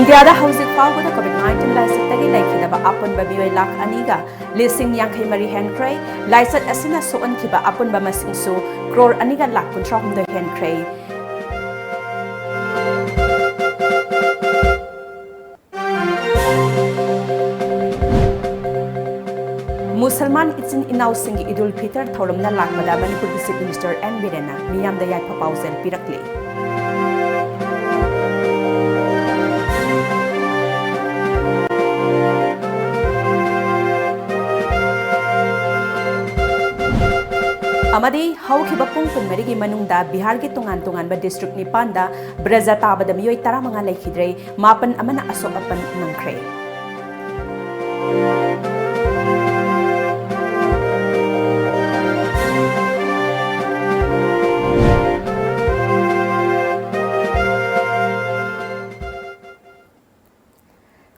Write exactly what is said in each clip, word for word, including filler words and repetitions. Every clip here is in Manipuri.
ꯏꯟꯗꯤꯌꯥꯗ ꯍꯧꯖꯤꯛ ꯐꯥꯎꯕꯗ COVID nineteen ꯂꯥꯏꯆꯠꯇꯒꯤ ꯂꯩꯈꯤꯗꯕ ꯑꯄꯨꯟꯕ ꯃꯤꯑꯣꯏ ꯂꯥꯈ ꯑꯅꯤꯒ ꯂꯤꯁꯤꯡ ꯌꯥꯡꯈꯩ ꯃꯔꯤ ꯍꯦꯟꯈ꯭ꯔꯦ꯫ ꯂꯥꯏꯆꯠ ꯑꯁꯤꯅ ꯁꯣꯛꯍꯟꯈꯤꯕ ꯑꯄꯨꯟꯕ ꯃꯁꯤꯡꯁꯨ ꯀ꯭ꯔꯣꯔ ꯑꯅꯤꯒ ꯂꯥꯈ ꯀꯨꯟꯊ꯭ꯔꯥ ꯍꯨꯝꯗꯣꯏ ꯍꯦꯟꯈ꯭ꯔꯦ꯫ ꯃꯨꯁꯜꯃꯥꯟ ꯏꯆꯤꯟ ꯏꯅꯥꯎꯁꯤꯡꯒꯤ ꯏꯗꯨꯜ ꯐꯤꯇꯔ ꯊꯧꯔꯝꯅ ꯂꯥꯛꯄꯗ ꯃꯅꯤꯄꯨꯔꯒꯤ Chief Minister ꯑꯦꯟ ꯕꯤꯔꯦꯟꯅ ꯃꯤꯌꯥꯝꯗ ꯌꯥꯏꯐ ꯄꯥꯎꯖꯦꯜ ꯄꯤꯔꯛꯂꯤ꯫ ꯑꯃꯗꯤ ꯍꯧꯈꯤꯕ ꯄꯨꯡ ꯀꯨꯟꯃꯔꯤꯒꯤ ꯃꯅꯨꯡꯗ ꯕꯤꯍꯥꯔꯒꯤ ꯇꯣꯉꯥꯟ ꯇꯣꯉꯥꯟꯕ district ꯅꯤꯄꯥꯟꯗ ꯕ꯭ꯔꯖ ꯇꯥꯕꯗ ꯃꯤꯑꯣꯏ ꯇꯔꯥꯃꯉꯥ ꯂꯩꯈꯤꯗ꯭ꯔꯦ, ꯃꯥꯄꯟ ꯑꯃꯅ ꯑꯁꯣꯛ ꯑꯄꯟ ꯅꯪꯈ꯭ꯔꯦ꯫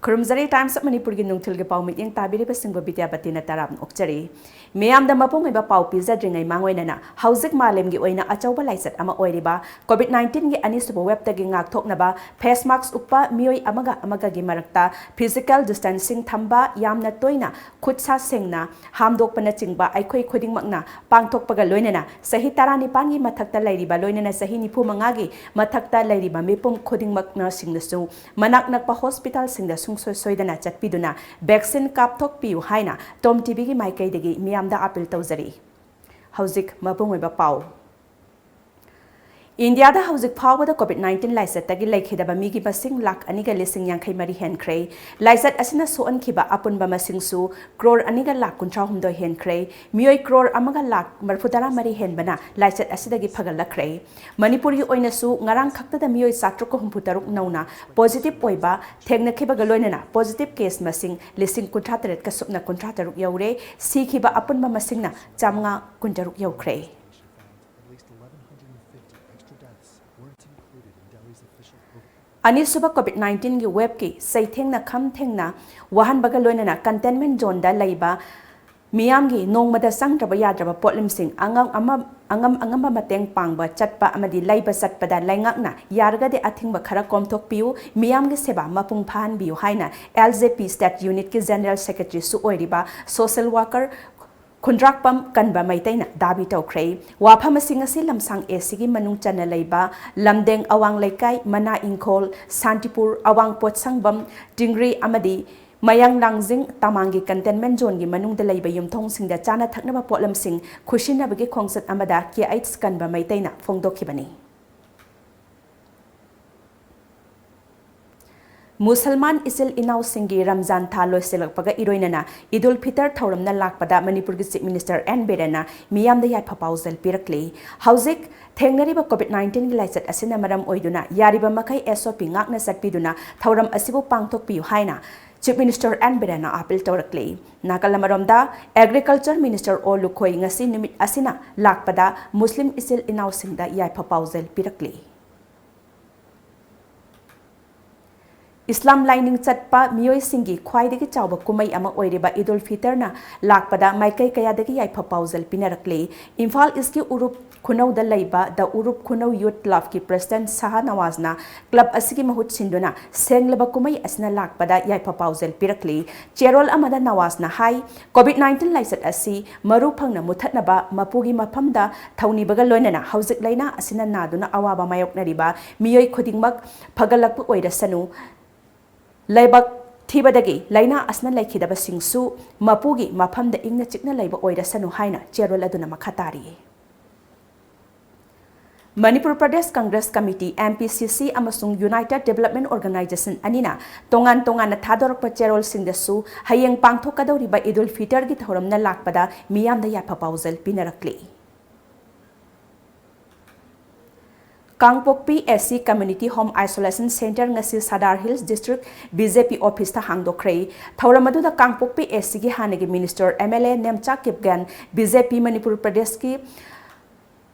ꯈꯨꯔꯨꯝꯖꯔꯤ꯫ Times of ꯃꯅꯤꯄꯨꯔꯒꯤ ꯅꯨꯡꯊꯤꯜꯒꯤ ꯄꯥꯎ ꯃꯤꯠꯌꯦꯡ ꯇꯥꯕꯤꯔꯤꯕꯁꯤꯡꯕꯨ ꯕꯤꯗ꯭ꯌꯥꯄꯇꯤꯅ ꯇꯔꯥꯝꯅ ꯑꯣꯛꯆꯔꯤ꯫ ꯃꯤꯌꯥꯝꯗ ꯃꯄꯨꯡ ꯑꯣꯏꯕ ꯄꯥꯎ ꯄꯤꯖꯗ꯭ꯔꯤꯉꯩ ꯃꯥꯡꯑꯣꯏꯅꯅ ꯍꯧꯖꯤꯛ ꯃꯥꯂꯦꯝꯒꯤ ꯑꯣꯏꯅ ꯑꯆꯧꯕ ꯂꯥꯏꯆꯠ ꯑꯃ ꯑꯣꯏꯔꯤꯕ COVID nineteenꯒꯤ ꯑꯅꯤꯁꯨꯕ waveꯇꯒꯤ ꯉꯥꯛꯊꯣꯛꯅꯕ face mask ꯎꯞꯄ, ꯃꯤꯑꯣꯏ ꯑꯃꯒ ꯑꯃꯒꯒꯤ ꯃꯔꯛꯇ physical distancing ꯊꯝꯕ, ꯌꯥꯝꯅ ꯇꯣꯏꯅ ꯈꯨꯠ ꯁꯥ ꯁꯦꯡꯅ ꯍꯥꯝꯗꯣꯛꯄꯅꯆꯤꯡꯕ ꯑꯩꯈꯣꯏ ꯈꯨꯗꯤꯡꯃꯛꯅ ꯄꯥꯡꯊꯣꯛꯄꯒ ꯂꯣꯏꯅꯅ ꯆꯍꯤ ꯇꯔꯥꯅꯤꯄꯥꯟꯒꯤ ꯃꯊꯛꯇ ꯂꯩꯔꯤꯕ, ꯂꯣꯏꯅꯅ ꯆꯍꯤ ꯅꯤꯐꯨ ꯃꯉꯥꯒꯤ ꯃꯊꯛꯇ ꯂꯩꯔꯤꯕ ꯃꯤꯄꯨꯝ ꯈꯨꯗꯤꯡꯃꯛꯅꯁꯤꯡꯅꯁꯨ ꯃꯅꯥꯛ ꯅꯛꯄ hospitalꯁꯤꯡꯗ ꯁꯨꯡꯁꯣꯏ ꯁꯣꯏꯗꯅ ꯆꯠꯄꯤꯗꯨꯅ vaccine ꯀꯥꯞꯊꯣꯛꯄꯤꯌꯨ ꯍꯥꯏꯅ Tom TVꯒꯤ ꯃꯥꯏꯀꯩꯗꯒꯤ ꯃꯤꯌꯥꯝꯗ appeal ꯇꯧꯖꯔꯤ꯫ ꯍꯧꯖꯤꯛ ꯃꯄꯨꯡ ꯑꯣꯏꯕ ꯄꯥꯎ꯫ ꯏꯟꯗꯤꯌꯥꯗ ꯍꯧꯖꯤꯛ ꯐꯥꯎꯕꯗ COVID nineteen ꯂꯥꯏꯆꯠꯇꯒꯤ ꯂꯩꯈꯤꯗꯕ ꯃꯤꯒꯤ ꯃꯁꯤꯡ ꯂꯥꯈ ꯑꯅꯤꯒ ꯂꯤꯁꯤꯡ ꯌꯥꯡꯈꯩ ꯃꯔꯤ ꯍꯦꯟꯈ꯭ꯔꯦ꯫ ꯂꯥꯏꯆꯠ ꯑꯁꯤꯅ ꯁꯣꯛꯍꯟꯈꯤꯕ ꯑꯄꯨꯟꯕ ꯃꯁꯤꯡꯁꯨ ꯀ꯭ꯔꯣꯔ ꯑꯅꯤꯒ ꯂꯥꯈ ꯀꯨꯟꯊ꯭ꯔꯥ ꯍꯨꯝꯗꯣꯏ ꯍꯦꯟꯈ꯭ꯔꯦ꯫ ꯃꯤꯑꯣꯏ ꯀ꯭ꯔꯣꯔ ꯑꯃꯒ ꯂꯥꯈ ꯃꯔꯤꯐꯨꯇꯔꯥ ꯃꯔꯤ ꯍꯦꯟꯕꯅ ꯂꯥꯏꯆꯠ ꯑꯁꯤꯗꯒꯤ ꯐꯒꯠꯂꯛꯈ꯭ꯔꯦ꯫ ꯃꯅꯤꯄꯨꯔꯒꯤ ꯑꯣꯏꯅꯁꯨ ꯉꯔꯥꯡ ꯈꯛꯇꯗ ꯃꯤꯑꯣꯏ ꯆꯥꯇ꯭ꯔꯨꯛꯀ ꯍꯨꯝꯐꯨꯇꯔꯨꯛ ꯅꯧꯅ positive ꯑꯣꯏꯕ ꯊꯦꯡꯅꯈꯤꯕꯒ ꯂꯣꯏꯅꯅ positive case ꯃꯁꯤꯡ ꯂꯤꯁꯤꯡ ꯀꯨꯟꯊ꯭ꯔꯥ ꯇꯔꯦꯠꯀ ꯁꯨꯞꯅ ꯀꯨꯟꯊ꯭ꯔꯥ ꯇꯔꯨꯛ ꯌꯧꯔꯦ꯫ ꯁꯤꯈꯤꯕ ꯑꯄꯨꯟꯕ ꯃꯁꯤꯡꯅ ꯆꯥꯃꯉꯥ ꯀꯨꯟꯇꯔꯨꯛ ꯌꯧꯈ꯭ꯔꯦ꯫ ꯑꯅꯤꯁꯨꯕ COVID nineteenꯒꯤ waveꯀꯤ ꯆꯩꯊꯦꯡꯅ ꯈꯝ ꯊꯦꯡꯅ ꯋꯥꯍꯟꯕꯒ ꯂꯣꯏꯅꯅ containment zoneꯗ ꯂꯩꯕ ꯃꯤꯌꯥꯝꯒꯤ ꯅꯣꯡꯃꯗ ꯆꯪꯗ꯭ꯔꯕ ꯌꯥꯗ꯭ꯔꯕ ꯄꯣꯠꯂꯝꯁꯤꯡ ꯑꯉꯝ ꯑꯃ-, ꯑꯉꯝ ꯑꯉꯝꯕ ꯃꯇꯦꯡ ꯄꯥꯡꯕ ꯆꯠꯄ ꯑꯃꯗꯤ ꯂꯩꯕ ꯆꯠꯄꯗ ꯂꯩꯉꯥꯛꯅ ꯌꯥꯔꯒꯗꯤ ꯑꯊꯤꯡꯕ ꯈꯔ ꯀꯣꯝꯊꯣꯛꯄꯤꯌꯨ, ꯃꯤꯌꯥꯝꯒꯤ ꯁꯦꯕꯥ ꯃꯄꯨꯡ ꯐꯥꯍꯟꯕꯤꯌꯨ ꯍꯥꯏꯅ L J P State Unitꯀꯤ General Secretaryꯁꯨ ꯑꯣꯏꯔꯤꯕ social worker ꯈꯨꯟꯗ꯭ꯔꯥꯛꯄꯝ ꯀꯟꯕ ꯃꯩꯇꯩꯅ ꯗꯥꯕꯤ ꯇꯧꯈ꯭ꯔꯦ꯫ ꯋꯥꯐꯝ ꯑꯁꯤ ꯉꯁꯤ ꯂꯝꯁꯥꯡ ACꯒꯤ ꯃꯅꯨꯡ ꯆꯟꯅ ꯂꯩꯕ ꯂꯝꯗꯦꯡ ꯑꯋꯥꯡ ꯂꯩꯀꯥꯏ, ꯃꯅꯥ ꯏꯪꯈꯣꯜ, ꯁꯥꯟꯇꯤꯄꯨꯔ, ꯑꯋꯥꯡ ꯄꯣꯠꯁꯪꯕꯝ, ꯇꯤꯡꯒ꯭ꯔꯤ ꯑꯃꯗꯤ ꯃꯌꯥꯡ ꯂꯥꯡꯖꯤꯡ ꯇꯃꯥꯡꯒꯤ containment zoneꯒꯤ ꯃꯅꯨꯡꯗ ꯂꯩꯕ ꯌꯨꯝꯊꯣꯡꯁꯤꯡꯗ ꯆꯥꯅ ꯊꯛꯅꯕ ꯄꯣꯠꯂꯝꯁꯤꯡ ꯈꯨꯠꯁꯤꯟꯅꯕꯒꯤ ꯈꯣꯡꯆꯠ ꯑꯃꯗ K H ꯀꯟꯕ ꯃꯩꯇꯩꯅ ꯐꯣꯡꯗꯣꯛꯈꯤꯕꯅꯤ꯫ ꯃꯨꯁꯜꯃꯥꯟ ꯏꯆꯤꯜ ꯏꯅꯥꯎꯁꯤꯡꯒꯤ ꯔꯝꯖꯥꯟ ꯊꯥ ꯂꯣꯏꯁꯤꯜꯂꯛꯄꯒ ꯏꯔꯣꯏꯅꯅ ꯏꯗꯨꯜ ꯐꯤꯇꯔ ꯊꯧꯔꯝꯅ ꯂꯥꯛꯄꯗ ꯃꯅꯤꯄꯨꯔꯒꯤ Chief Minister N ꯕꯤꯔꯦꯟꯅ ꯃꯤꯌꯥꯝꯗ ꯌꯥꯏꯐ ꯄꯥꯎꯖꯦꯜ ꯄꯤꯔꯛꯂꯤ꯫ ꯍꯧꯖꯤꯛ ꯊꯦꯡꯅꯔꯤꯕ COVID nineteenꯒꯤ ꯂꯥꯏꯆꯠ ꯑꯁꯤꯅ ꯃꯔꯝ ꯑꯣꯏꯗꯨꯅ ꯌꯥꯔꯤꯕ ꯃꯈꯩ S O P ꯉꯥꯛꯅ ꯆꯠꯄꯤꯗꯨꯅ ꯊꯧꯔꯝ ꯑꯁꯤꯕꯨ ꯄꯥꯡꯊꯣꯛꯄꯤꯌꯨ ꯍꯥꯏꯅ Chief Minister N ꯕꯤꯔꯦꯟꯅ appeal ꯇꯧꯔꯛꯂꯤ꯫ ꯅꯥꯀꯜ ꯑꯃꯔꯣꯝꯗ, Agriculture Minister O ꯂꯨꯈꯣꯏ ꯉꯁꯤ ꯅꯨꯃꯤꯠ ꯑꯁꯤꯅ ꯂꯥꯛꯄꯗ ꯃꯨꯁꯂꯤꯝ ꯏꯆꯤꯜ ꯏꯅꯥꯎꯁꯤꯡꯗ ꯌꯥꯏꯐ ꯄꯥꯎꯖꯦꯜ ꯄꯤꯔꯛꯂꯤ꯫ ꯏꯁꯂꯥꯝ ꯂꯥꯏꯅꯤꯡ ꯆꯠꯄ ꯃꯤꯑꯣꯏꯁꯤꯡꯒꯤ ꯈ꯭ꯋꯥꯏꯗꯒꯤ ꯆꯥꯎꯕ ꯀꯨꯝꯃꯩ ꯑꯃ ꯑꯣꯏꯔꯤꯕ ꯏꯗꯨꯜ ꯐꯤꯇꯔꯅ ꯂꯥꯛꯄꯗ ꯃꯥꯏꯀꯩ ꯀꯌꯥꯗꯒꯤ ꯌꯥꯏꯐ ꯄꯥꯎꯖꯦꯜ ꯄꯤꯅꯔꯛꯂꯤ꯫ ꯏꯝꯐꯥꯜ ꯏꯁꯀꯤ ꯎꯔꯨꯞ ꯈꯨꯅꯧꯗ ꯂꯩꯕ The ꯎꯔꯨꯞ ꯈꯨꯅꯧ Youth Clubꯀꯤ President Shah ꯅꯋꯥꯖꯅ club ꯑꯁꯤꯒꯤ ꯃꯍꯨꯠ ꯁꯤꯟꯗꯨꯅ ꯁꯦꯡꯂꯕ ꯀꯨꯝꯃꯩ ꯑꯁꯤꯅ ꯂꯥꯛꯄꯗ ꯌꯥꯏꯐ ꯄꯥꯎꯖꯦꯜ ꯄꯤꯔꯛꯂꯤ꯫ ꯆꯦꯔꯣꯜ ꯑꯃꯗ ꯅꯋꯥꯖꯅ ꯍꯥꯏ, COVID nineteen ꯂꯥꯏꯆꯠ ꯑꯁꯤ ꯃꯔꯨ ꯐꯪꯅ ꯃꯨꯊꯠꯅꯕ ꯃꯄꯨꯒꯤ ꯃꯐꯝꯗ ꯊꯧꯅꯤꯕꯒ ꯂꯣꯏꯅꯅ ꯍꯧꯖꯤꯛ ꯂꯥꯏꯅꯥ ꯑꯁꯤꯅ ꯅꯥꯗꯨꯅ ꯑꯋꯥꯕ ꯃꯥꯌꯣꯛꯅꯔꯤꯕ ꯃꯤꯑꯣꯏ ꯈꯨꯗꯤꯡꯃꯛ ꯐꯒꯠꯂꯛꯄ ꯑꯣꯏꯔꯁꯅꯨ, ꯂꯥꯏꯕꯛ ꯊꯤꯕꯗꯒꯤ ꯂꯥꯏꯅꯥ ꯑꯁꯤꯅ ꯂꯩꯈꯤꯗꯕꯁꯤꯡꯁꯨ ꯃꯄꯨꯒꯤ ꯃꯐꯝꯗ ꯏꯪꯅ ꯆꯤꯛꯅ ꯂꯩꯕ ꯑꯣꯏꯔꯁꯅꯨ ꯍꯥꯏꯅ ꯆꯦꯔꯣꯜ ꯑꯗꯨꯅ ꯃꯈꯥ ꯇꯥꯔꯤ꯫ Manipur Pradesh Congress committee, M P C C, ꯑꯃꯁꯨꯡ United Development Organization ꯑꯅꯤꯅ ꯇꯣꯉꯥꯟ ꯇꯣꯉꯥꯟꯅ ꯊꯥꯗꯣꯔꯛꯄ ꯆꯦꯔꯣꯜꯁꯤꯡꯗꯁꯨ ꯍꯌꯦꯡ ꯄꯥꯡꯊꯣꯛꯀꯗꯧꯔꯤꯕ ꯏꯗꯨꯜ ꯐꯤꯇꯔꯒꯤ ꯊꯧꯔꯝꯅ ꯂꯥꯛꯄꯗ ꯃꯤꯌꯥꯝꯗ ꯌꯥꯏꯐ ꯄꯥꯎꯖꯦꯜ ꯄꯤꯅꯔꯛꯂꯤ꯫ ꯀꯥꯡꯄꯣꯛꯄꯤ S C Community Home Isolation Center ꯉꯁꯤ Sadar Hills District B J P officeꯇ ꯍꯥꯡꯗꯣꯛꯈ꯭ꯔꯦ꯫ ꯊꯧꯔꯝ ꯑꯗꯨꯗ ꯀꯥꯡꯄꯣꯛꯄꯤ S Cꯒꯤ ꯍꯥꯟꯅꯒꯤ Minister, M L A Nemcha Kipgen, B J P Manipur ꯄ꯭ꯔꯗꯦꯁꯀꯤ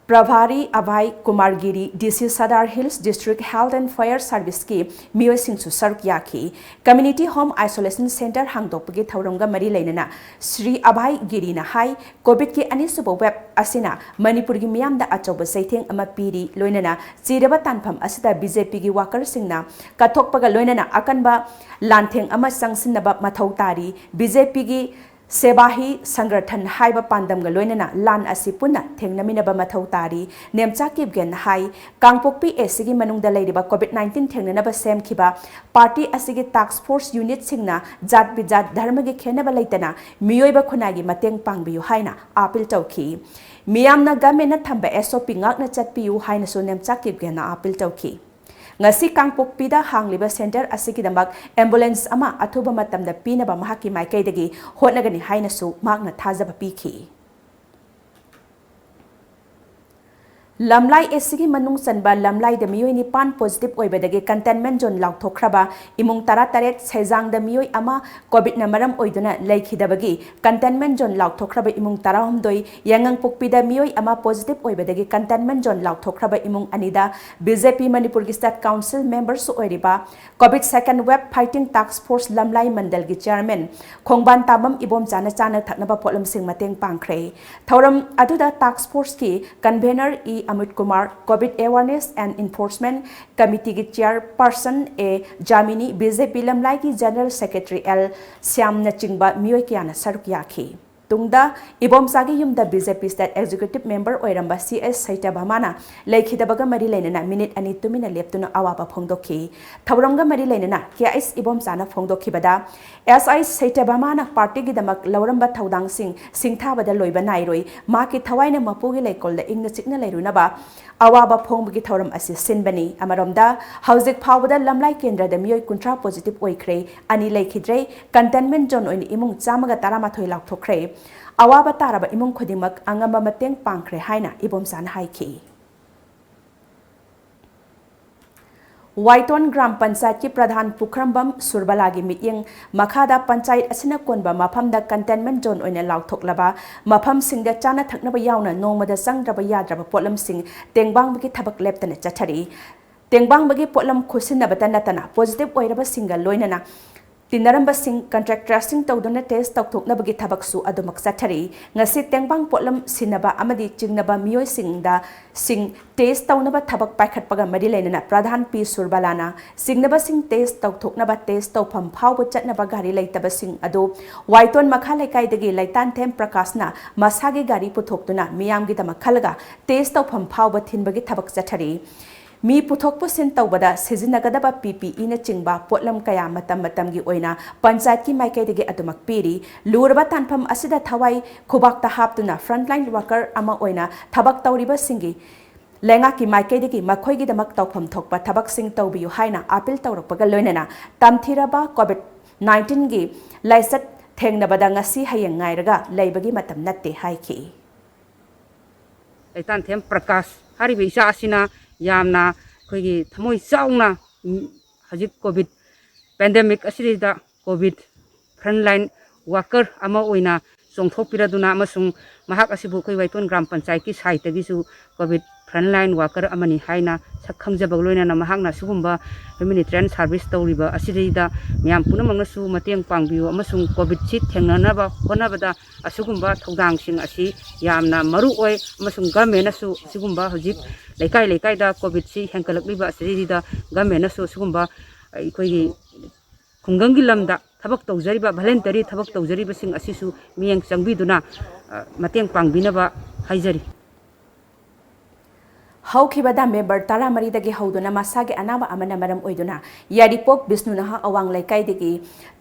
ꯄ꯭ꯔꯚꯥꯔꯤ ꯑꯚꯥꯏ Kumar Giri, D C Sadar hills district health and fire ꯁꯥꯔꯚꯤꯁꯀꯤ ꯃꯤꯑꯣꯏꯁꯤꯡꯁꯨ ꯁꯔꯨꯛ ꯌꯥꯈꯤ꯫ ꯀꯝꯃ꯭ꯌꯨꯅꯤꯇꯤ ꯍꯣꯝ ꯑꯥꯏꯁꯣꯂꯦꯁꯟ ꯁꯦꯟꯇꯔ ꯍꯥꯡꯗꯣꯛꯄꯒꯤ ꯊꯧꯔꯝꯒ ꯃꯔꯤ ꯂꯩꯅꯅ ꯁ꯭ꯔꯤ ꯑꯚꯥꯏ ꯒꯤꯔꯤꯅ ꯍꯥꯏ, ꯀꯣꯚꯤꯗꯀꯤ ꯑꯅꯤꯁꯨꯕ ꯋꯦꯕ ꯑꯁꯤꯅ ꯃꯅꯤꯄꯨꯔꯒꯤ ꯃꯤꯌꯥꯝꯗ ꯑꯆꯧꯕ ꯆꯩꯊꯦꯡ ꯑꯃ ꯄꯤꯔꯤ, ꯂꯣꯏꯅꯅ ꯆꯤꯔꯕ ꯇꯥꯟꯐꯝ ꯑꯁꯤꯗ ꯕꯤ ꯖꯦ ꯄꯤꯒꯤ ꯋꯥꯀꯔꯁꯤꯡꯅ ꯀꯠꯊꯣꯛꯄꯒ ꯂꯣꯏꯅꯅ ꯑꯀꯟꯕ ꯂꯥꯟꯊꯦꯡ ꯑꯃ ꯆꯪꯁꯤꯟꯅꯕ ꯃꯊꯧ ꯇꯥꯔꯤ꯫ ꯕꯤ ꯖꯦ ꯄꯤꯒꯤ ꯁꯦꯕꯥ ꯍꯤ ꯁꯪꯒꯔꯊꯟ ꯍꯥꯏꯕ ꯄꯥꯟꯗꯝꯒ ꯂꯣꯏꯅꯅ ꯂꯥꯟ ꯑꯁꯤ ꯄꯨꯟꯅ ꯊꯦꯡꯅꯃꯤꯟꯅꯕ ꯃꯊꯧ ꯇꯥꯔꯤ꯫ ꯅꯦꯝꯆꯥ ꯀꯤꯞꯒꯦꯟꯅ ꯍꯥꯏ, ꯀꯥꯡꯄꯣꯛꯄꯤ ꯑꯦ ꯁꯤꯒꯤ ꯃꯅꯨꯡꯗ ꯂꯩꯔꯤꯕ ꯀꯣꯚꯤꯗ ꯅꯥꯏꯟꯇꯤꯟ ꯊꯦꯡꯅꯅꯕ ꯁꯦꯝꯈꯤꯕ ꯄꯥꯔꯇꯤ ꯑꯁꯤꯒꯤ ꯇꯥꯛꯁ ꯐꯣꯔꯁ ꯌꯨꯅꯤꯠꯁꯤꯡꯅ ꯖꯥꯠ ꯕꯤꯖꯥꯠ ꯙꯔꯃꯒꯤ ꯈꯦꯟꯅꯕ ꯂꯩꯇꯅ ꯃꯤꯑꯣꯏꯕ ꯈꯨꯟꯅꯥꯏꯒꯤ ꯃꯇꯦꯡ ꯄꯥꯡꯕꯤꯌꯨ ꯍꯥꯏꯅ ꯑꯥꯄꯤꯜ ꯇꯧꯈꯤ꯫ ꯃꯤꯌꯥꯝꯅ ꯒꯃꯦꯟꯅ ꯊꯝꯕ ꯑꯦꯁ ꯑꯣ ꯄꯤ ꯉꯥꯛꯅ ꯆꯠꯄꯤꯌꯨ ꯍꯥꯏꯅꯁꯨ ꯅꯦꯝꯆꯥ ꯀꯤꯞꯒꯦꯟꯅ ꯑꯥꯄꯤꯜ ꯇꯧꯈꯤ꯫ ꯉꯁꯤ ꯀꯥꯡꯄꯣꯛꯄꯤꯗ ꯍꯥꯡꯂꯤꯕ ꯁꯦꯟꯇꯔ ꯑꯁꯤꯒꯤꯗꯃꯛ ꯑꯦꯝꯕꯨꯂꯦꯟꯁ ꯑꯃ ꯑꯊꯨꯕ ꯃꯇꯝꯗ ꯄꯤꯅꯕ ꯃꯍꯥꯛꯀꯤ ꯃꯥꯏꯀꯩꯗꯒꯤ ꯍꯣꯠꯅꯒꯅꯤ ꯍꯥꯏꯅꯁꯨ ꯃꯍꯥꯛꯅ ꯊꯥꯖꯕ ꯄꯤꯈꯤ꯫ ꯂꯝꯂꯥꯏ ꯑꯦ ꯁꯤꯒꯤ ꯃꯅꯨꯡ ꯆꯟꯕ ꯂꯝꯂꯥꯏꯗ ꯃꯤꯑꯣꯏ ꯅꯤꯄꯥꯟ ꯄꯣꯖꯤꯇꯤꯚ ꯑꯣꯏꯕꯗꯒꯤ ꯀꯟꯇꯦꯟꯃꯦꯟꯠ ꯖꯣꯟ ꯂꯥꯎꯊꯣꯛꯈ꯭ꯔꯕ ꯏꯃꯨꯡ ꯇꯔꯥꯇꯔꯦꯠ, ꯁꯩꯖꯥꯡꯗ ꯃꯤꯑꯣꯏ ꯑꯃ ꯀꯣꯚꯤꯗꯅ ꯃꯔꯝ ꯑꯣꯏꯗꯨꯅ ꯂꯩꯈꯤꯗꯕꯒꯤ ꯀꯟꯇꯦꯟꯃꯦꯟꯠ ꯖꯣꯟ ꯂꯥꯎꯊꯣꯛꯈ꯭ꯔꯕ ꯏꯃꯨꯡ ꯇꯔꯥꯍꯨꯝꯗꯣꯏ, ꯌꯥꯏꯉꯪꯄꯣꯛꯄꯤꯗ ꯃꯤꯑꯣꯏ ꯑꯃ ꯄꯣꯖꯤꯇꯤꯚ ꯑꯣꯏꯕꯗꯒꯤ ꯀꯟꯇꯦꯟꯃꯦꯟꯠ ꯖꯣꯟ ꯂꯥꯎꯊꯣꯛꯈ꯭ꯔꯕ ꯏꯃꯨꯡ ꯑꯅꯤꯗ ꯕꯤ ꯖꯦ ꯄꯤ ꯃꯅꯤꯄꯨꯔꯒꯤ ꯁ꯭ꯇꯦꯠ ꯀꯥꯎꯟꯁꯤꯜ ꯃꯦꯝꯕꯔꯁꯨ ꯑꯣꯏꯔꯤꯕ ꯀꯣꯚꯤꯗ ꯁꯦꯀꯦꯟ ꯋꯦꯕ ꯐꯥꯏꯇꯤꯡ ꯇꯥꯛꯁ ꯐꯣꯔꯁ ꯂꯝꯂꯥꯏ ꯃꯟꯗꯜꯒꯤ ꯆꯤꯌꯔꯃꯦꯟ ꯈꯣꯡꯕꯥꯟ ꯇꯥꯕꯝ ꯏꯕꯣꯝꯆꯥꯅ ꯆꯥꯅ ꯊꯛꯅꯕ ꯄꯣꯠꯂꯝꯁꯤꯡ ꯃꯇꯦꯡ ꯄꯥꯡꯈ꯭ꯔꯦ꯫ ꯊꯧꯔꯝ ꯑꯗꯨꯗ ꯇꯥꯛꯁ ꯐꯣꯔꯁꯀꯤ convener E Amit Kumar, covid awareness and enforcement ꯀꯃꯤꯇꯤꯒꯤ chairperson A Jamini, B J P ꯂꯝꯂꯥꯏꯒꯤ ꯖꯦꯅꯔꯦꯜ ꯁꯦꯀ꯭ꯔꯦꯇꯔꯤ ꯑꯦꯜ ꯁ꯭ꯌꯥꯝꯅꯆꯤꯡꯕ ꯃꯤꯑꯣꯏ ꯀꯌꯥꯅ ꯁꯔꯨꯛ ꯌꯥꯈꯤ꯫ ꯇꯨꯡꯗ ꯏꯕꯣꯝꯆꯥꯒꯤ ꯌꯨꯝꯗ B J P state executive member ꯑꯣꯏꯔꯝꯕ ꯁꯤ ꯑꯦꯁ ꯁꯩꯇꯚꯃꯥꯅ ꯂꯩꯈꯤꯗꯕꯒ ꯃꯔꯤ ꯂꯩꯅꯅ ꯃꯤꯅꯤꯠ ꯑꯅꯤ ꯇꯨꯃꯤꯟꯅ ꯂꯦꯞꯇꯨꯅ ꯑꯋꯥꯕ ꯐꯣꯡꯗꯣꯛꯈꯤ꯫ ꯊꯧꯔꯝꯒ ꯃꯔꯤ ꯂꯩꯅꯅ ꯀꯦ ꯑꯩꯆ ꯏꯕꯣꯝꯆꯥꯅ ꯐꯣꯡꯗꯣꯛꯈꯤꯕꯗ, ꯑꯦꯁ ꯑꯥꯏ ꯁꯩꯇꯚꯃꯥꯅ ꯄꯥꯔꯇꯤꯒꯤꯗꯃꯛ ꯂꯧꯔꯝꯕ ꯊꯧꯗꯥꯡꯁꯤꯡ ꯁꯤꯡꯊꯥꯕꯗ ꯂꯣꯏꯕ ꯅꯥꯏꯔꯣꯏ, ꯃꯍꯥꯛꯀꯤ ꯊꯋꯥꯏꯅ ꯃꯄꯨꯒꯤ ꯂꯩꯀꯣꯜꯗ ꯏꯪꯅ ꯆꯤꯛꯅ ꯂꯩꯔꯨꯅꯕ ꯑꯋꯥꯕ ꯐꯣꯡꯕꯒꯤ ꯊꯧꯔꯝ ꯑꯁꯤ ꯁꯤꯟꯕꯅꯤ꯫ ꯑꯃꯔꯣꯝꯗ, ꯍꯧꯖꯤꯛ ꯐꯥꯎꯕꯗ ꯂꯝꯂꯥꯏ ꯀꯦꯟꯗ꯭ꯔꯗ ꯃꯤꯑꯣꯏ ꯀꯨꯟꯊ꯭ꯔꯥ ꯄꯣꯖꯤꯇꯤꯚ ꯑꯣꯏꯈ꯭ꯔꯦ, ꯑꯅꯤ ꯂꯩꯈꯤꯗ꯭ꯔꯦ꯫ ꯀꯟꯇꯦꯟꯃꯦꯟꯠ ꯖꯣꯟ ꯑꯣꯏꯅ ꯏꯃꯨꯡ ꯆꯥꯝꯃꯒ ꯇꯔꯥꯃꯥꯊꯣꯏ ꯂꯥꯎꯊꯣꯛꯈ꯭ꯔꯦ꯫ ꯑꯋꯥꯕ ꯇꯥꯔꯕ ꯏꯃꯨꯡ ꯈꯨꯗꯤꯡꯃꯛ ꯑꯉꯝꯕ ꯃꯇꯦꯡ ꯄꯥꯡꯈ꯭ꯔꯦ ꯍꯥꯏꯅ ꯏꯕꯣꯝꯆꯥꯅ ꯍꯥꯏꯈꯤ꯫ ꯋꯥꯏꯇꯣꯟ ꯒ꯭ꯔꯥꯝ ꯄꯟꯆꯥꯌꯠꯀꯤ ꯄ꯭ꯔꯙꯥꯟ ꯄꯨꯈ꯭ꯔꯝꯕꯝ ꯁꯨꯔꯕꯂꯥꯒꯤ ꯃꯤꯠꯌꯦꯡ ꯃꯈꯥꯗ ꯄꯟꯆꯥꯌꯠ ꯑꯁꯤꯅ ꯀꯣꯟꯕ ꯃꯐꯝꯗ containment zone ꯑꯣꯏꯅ ꯂꯥꯎꯊꯣꯛꯂꯕ ꯃꯐꯝꯁꯤꯡꯗ ꯆꯥꯅ ꯊꯛꯅꯕ ꯌꯥꯎꯅ ꯅꯣꯡꯃꯗ ꯆꯪꯗ꯭ꯔꯕ ꯌꯥꯗ꯭ꯔꯕ ꯄꯣꯠꯂꯝꯁꯤꯡ ꯇꯦꯡꯕꯥꯡꯕꯒꯤ ꯊꯕꯛ ꯂꯦꯞꯇꯅ ꯆꯠꯊꯔꯤ꯫ ꯇꯦꯡꯕꯥꯡꯕꯒꯤ ꯄꯣꯠꯂꯝ ꯈꯨꯠꯁꯤꯟꯅꯕꯇ ꯅꯠꯇꯅ positive ꯑꯣꯏꯔꯕꯁꯤꯡꯒ ꯂꯣꯏꯅꯅ ꯇꯤꯟꯅꯔꯝꯕꯁꯤꯡ, contractorꯁꯤꯡ ꯇꯧꯗꯨꯅ test ꯇꯧꯊꯣꯛꯅꯕꯒꯤ ꯊꯕꯛꯁꯨ ꯑꯗꯨꯃꯛ ꯆꯠꯊꯔꯤ꯫ ꯉꯁꯤ ꯇꯦꯡꯕꯥꯡ ꯄꯣꯠꯂꯝ ꯁꯤꯟꯅꯕ ꯑꯃꯗꯤ ꯆꯤꯡꯅꯕ ꯃꯤꯑꯣꯏꯁꯤꯡꯗ ꯁꯤꯡ test ꯇꯧꯅꯕ ꯊꯕꯛ ꯄꯥꯏꯈꯠꯄꯒ ꯃꯔꯤ ꯂꯩꯅꯅ ꯄ꯭ꯔꯙꯥꯟ ꯄꯤ ꯁꯨꯔꯕꯂꯥꯅ ꯆꯤꯡꯅꯕꯁꯤꯡ test ꯇꯧꯊꯣꯛꯅꯕ test ꯇꯧꯐꯝ ꯐꯥꯎꯕ ꯆꯠꯅꯕ ꯒꯥꯔꯤ ꯂꯩꯇꯕꯁꯤꯡ ꯑꯗꯨ ꯋꯥꯏꯇꯣꯟ ꯃꯈꯥ ꯂꯩꯀꯥꯏꯗꯒꯤ ꯂꯩꯇꯥꯟꯊꯦꯝ ꯄ꯭ꯔꯀꯥꯁꯅ ꯃꯁꯥꯒꯤ ꯒꯥꯔꯤ ꯄꯨꯊꯣꯛꯇꯨꯅ ꯃꯤꯌꯥꯝꯒꯤꯗꯃꯛ ꯈꯜꯂꯒ test ꯇꯧꯐꯝ ꯐꯥꯎꯕ ꯊꯤꯟꯕꯒꯤ ꯊꯕꯛ ꯆꯠꯊꯔꯤ꯫ ꯃꯤ ꯄꯨꯊꯣꯛ ꯄꯨꯁꯤꯟ ꯇꯧꯕꯗ ꯁꯤꯖꯤꯟꯅꯒꯗꯕ ꯄꯤ ꯄꯤ ꯏꯅꯆꯤꯡꯕ ꯄꯣꯠꯂꯝ ꯀꯌꯥ ꯃꯇꯝ ꯃꯇꯝꯒꯤ ꯑꯣꯏꯅ ꯄꯟꯆꯥꯌꯠꯀꯤ ꯃꯥꯏꯀꯩꯗꯒꯤ ꯑꯗꯨꯃꯛ ꯄꯤꯔꯤ꯫ ꯂꯨꯔꯕ ꯇꯥꯟꯐꯝ ꯑꯁꯤꯗ ꯊꯋꯥꯏ ꯈꯨꯕꯥꯛꯇ ꯍꯥꯞꯇꯨꯅ frontline worker ꯑꯃ ꯑꯣꯏꯅ ꯊꯕꯛ ꯇꯧꯔꯤꯕꯁꯤꯡꯒꯤ ꯂꯩꯉꯥꯛꯀꯤ ꯃꯥꯏꯀꯩꯗꯒꯤ ꯃꯈꯣꯏꯒꯤꯗꯃꯛ ꯇꯧꯐꯝ ꯊꯣꯛꯄ ꯊꯕꯛꯁꯤꯡ ꯇꯧꯕꯤꯌꯨ ꯍꯥꯏꯅ appeal ꯇꯧꯔꯛꯄꯒ ꯂꯣꯏꯅꯅ ꯇꯝꯊꯤꯔꯕ COVID nineteenꯒꯤ ꯂꯥꯏꯆꯠ ꯊꯦꯡꯅꯕꯗ ꯉꯁꯤ ꯍꯌꯦꯡ ꯉꯥꯏꯔꯒ ꯂꯩꯕꯒꯤ ꯃꯇꯝ ꯅꯠꯇꯦ ꯍꯥꯏꯈꯤ꯫ ꯂꯩꯇꯥꯟꯊꯦꯝ ꯄ꯭ꯔꯀꯥꯁ ꯍꯥꯏꯔꯤꯕ ꯏꯆꯥ ꯑꯁꯤꯅ ꯌꯥꯝꯅ ꯑꯩꯈꯣꯏꯒꯤ ꯊꯃꯣꯏ ꯆꯥꯎꯅ, ꯎꯝ, ꯍꯧꯖꯤꯛ COVID pandemic ꯑꯁꯤꯗꯩꯗ COVID frontline worker ꯑꯃ ꯑꯣꯏꯅ ꯆꯣꯡꯊꯣꯛꯄꯤꯔꯗꯨꯅ ꯑꯃꯁꯨꯡ ꯃꯍꯥꯛ ꯑꯁꯤꯕꯨ ꯑꯩꯈꯣꯏ ꯋꯥꯏꯇꯣꯟ ꯒ꯭ꯔꯥꯝ ꯄꯟꯆꯥꯌꯠꯀꯤ side ꯇꯒꯤꯁꯨ COVID frontline worker ꯑꯃꯅꯤ ꯍꯥꯏꯅ ꯁꯛ ꯈꯪꯖꯕꯒ ꯂꯣꯏꯅꯅ ꯃꯍꯥꯛꯅ ꯑꯁꯤꯒꯨꯝꯕ humanitarian service ꯇꯧꯔꯤꯕ ꯑꯁꯤꯗꯩꯗ ꯃꯌꯥꯝ ꯄꯨꯝꯅꯃꯛꯅꯁꯨ ꯃꯇꯦꯡ ꯄꯥꯡꯕꯤꯌꯨ ꯑꯃꯁꯨꯡ COVID ꯁꯤ ꯊꯦꯡꯅꯅꯕ ꯍꯣꯠꯅꯕꯗ ꯑꯁꯤꯒꯨꯝꯕ ꯊꯧꯗꯥꯡꯁꯤꯡ ꯑꯁꯤ ꯌꯥꯝꯅ ꯃꯔꯨ ꯑꯣꯏ ꯑꯃꯁꯨꯡ government ꯅꯁꯨ ꯑꯁꯤꯒꯨꯝꯕ ꯍꯧꯖꯤꯛ ꯂꯩꯀꯥꯏ ꯂꯩꯀꯥꯏꯗ COVID ꯁꯤ ꯍꯦꯟꯒꯠꯂꯛꯂꯤꯕ ꯑꯁꯤꯗꯩꯗ government ꯅꯁꯨ ꯑꯁꯤꯒꯨꯝꯕ ꯑꯩꯈꯣꯏꯒꯤ ꯈꯨꯡꯒꯪꯒꯤ ꯂꯝꯗ ꯊꯕꯛ ꯇꯧꯖꯔꯤꯕ voluntary ꯊꯕꯛ ꯇꯧꯖꯔꯤꯕꯁꯤꯡ ꯑꯁꯤꯁꯨ ꯃꯤꯠꯌꯦꯡ ꯆꯪꯕꯤꯗꯨꯅ, ꯑ, ꯃꯇꯦꯡ ꯄꯥꯡꯕꯤꯅꯕ ꯍꯥꯏꯖꯔꯤ꯫ ꯍꯧꯈꯤꯕ November ꯇꯔꯥꯃꯔꯤꯗꯒꯤ ꯍꯧꯗꯨꯅ ꯃꯁꯥꯒꯤ ꯑꯅꯥꯕ ꯑꯃꯅ ꯃꯔꯝ ꯑꯣꯏꯗꯨꯅ ꯌꯥꯏꯔꯤꯄꯣꯛ ꯕꯤꯁꯅꯨ ꯅꯍꯥ ꯑꯋꯥꯡ ꯂꯩꯀꯥꯏꯗꯒꯤ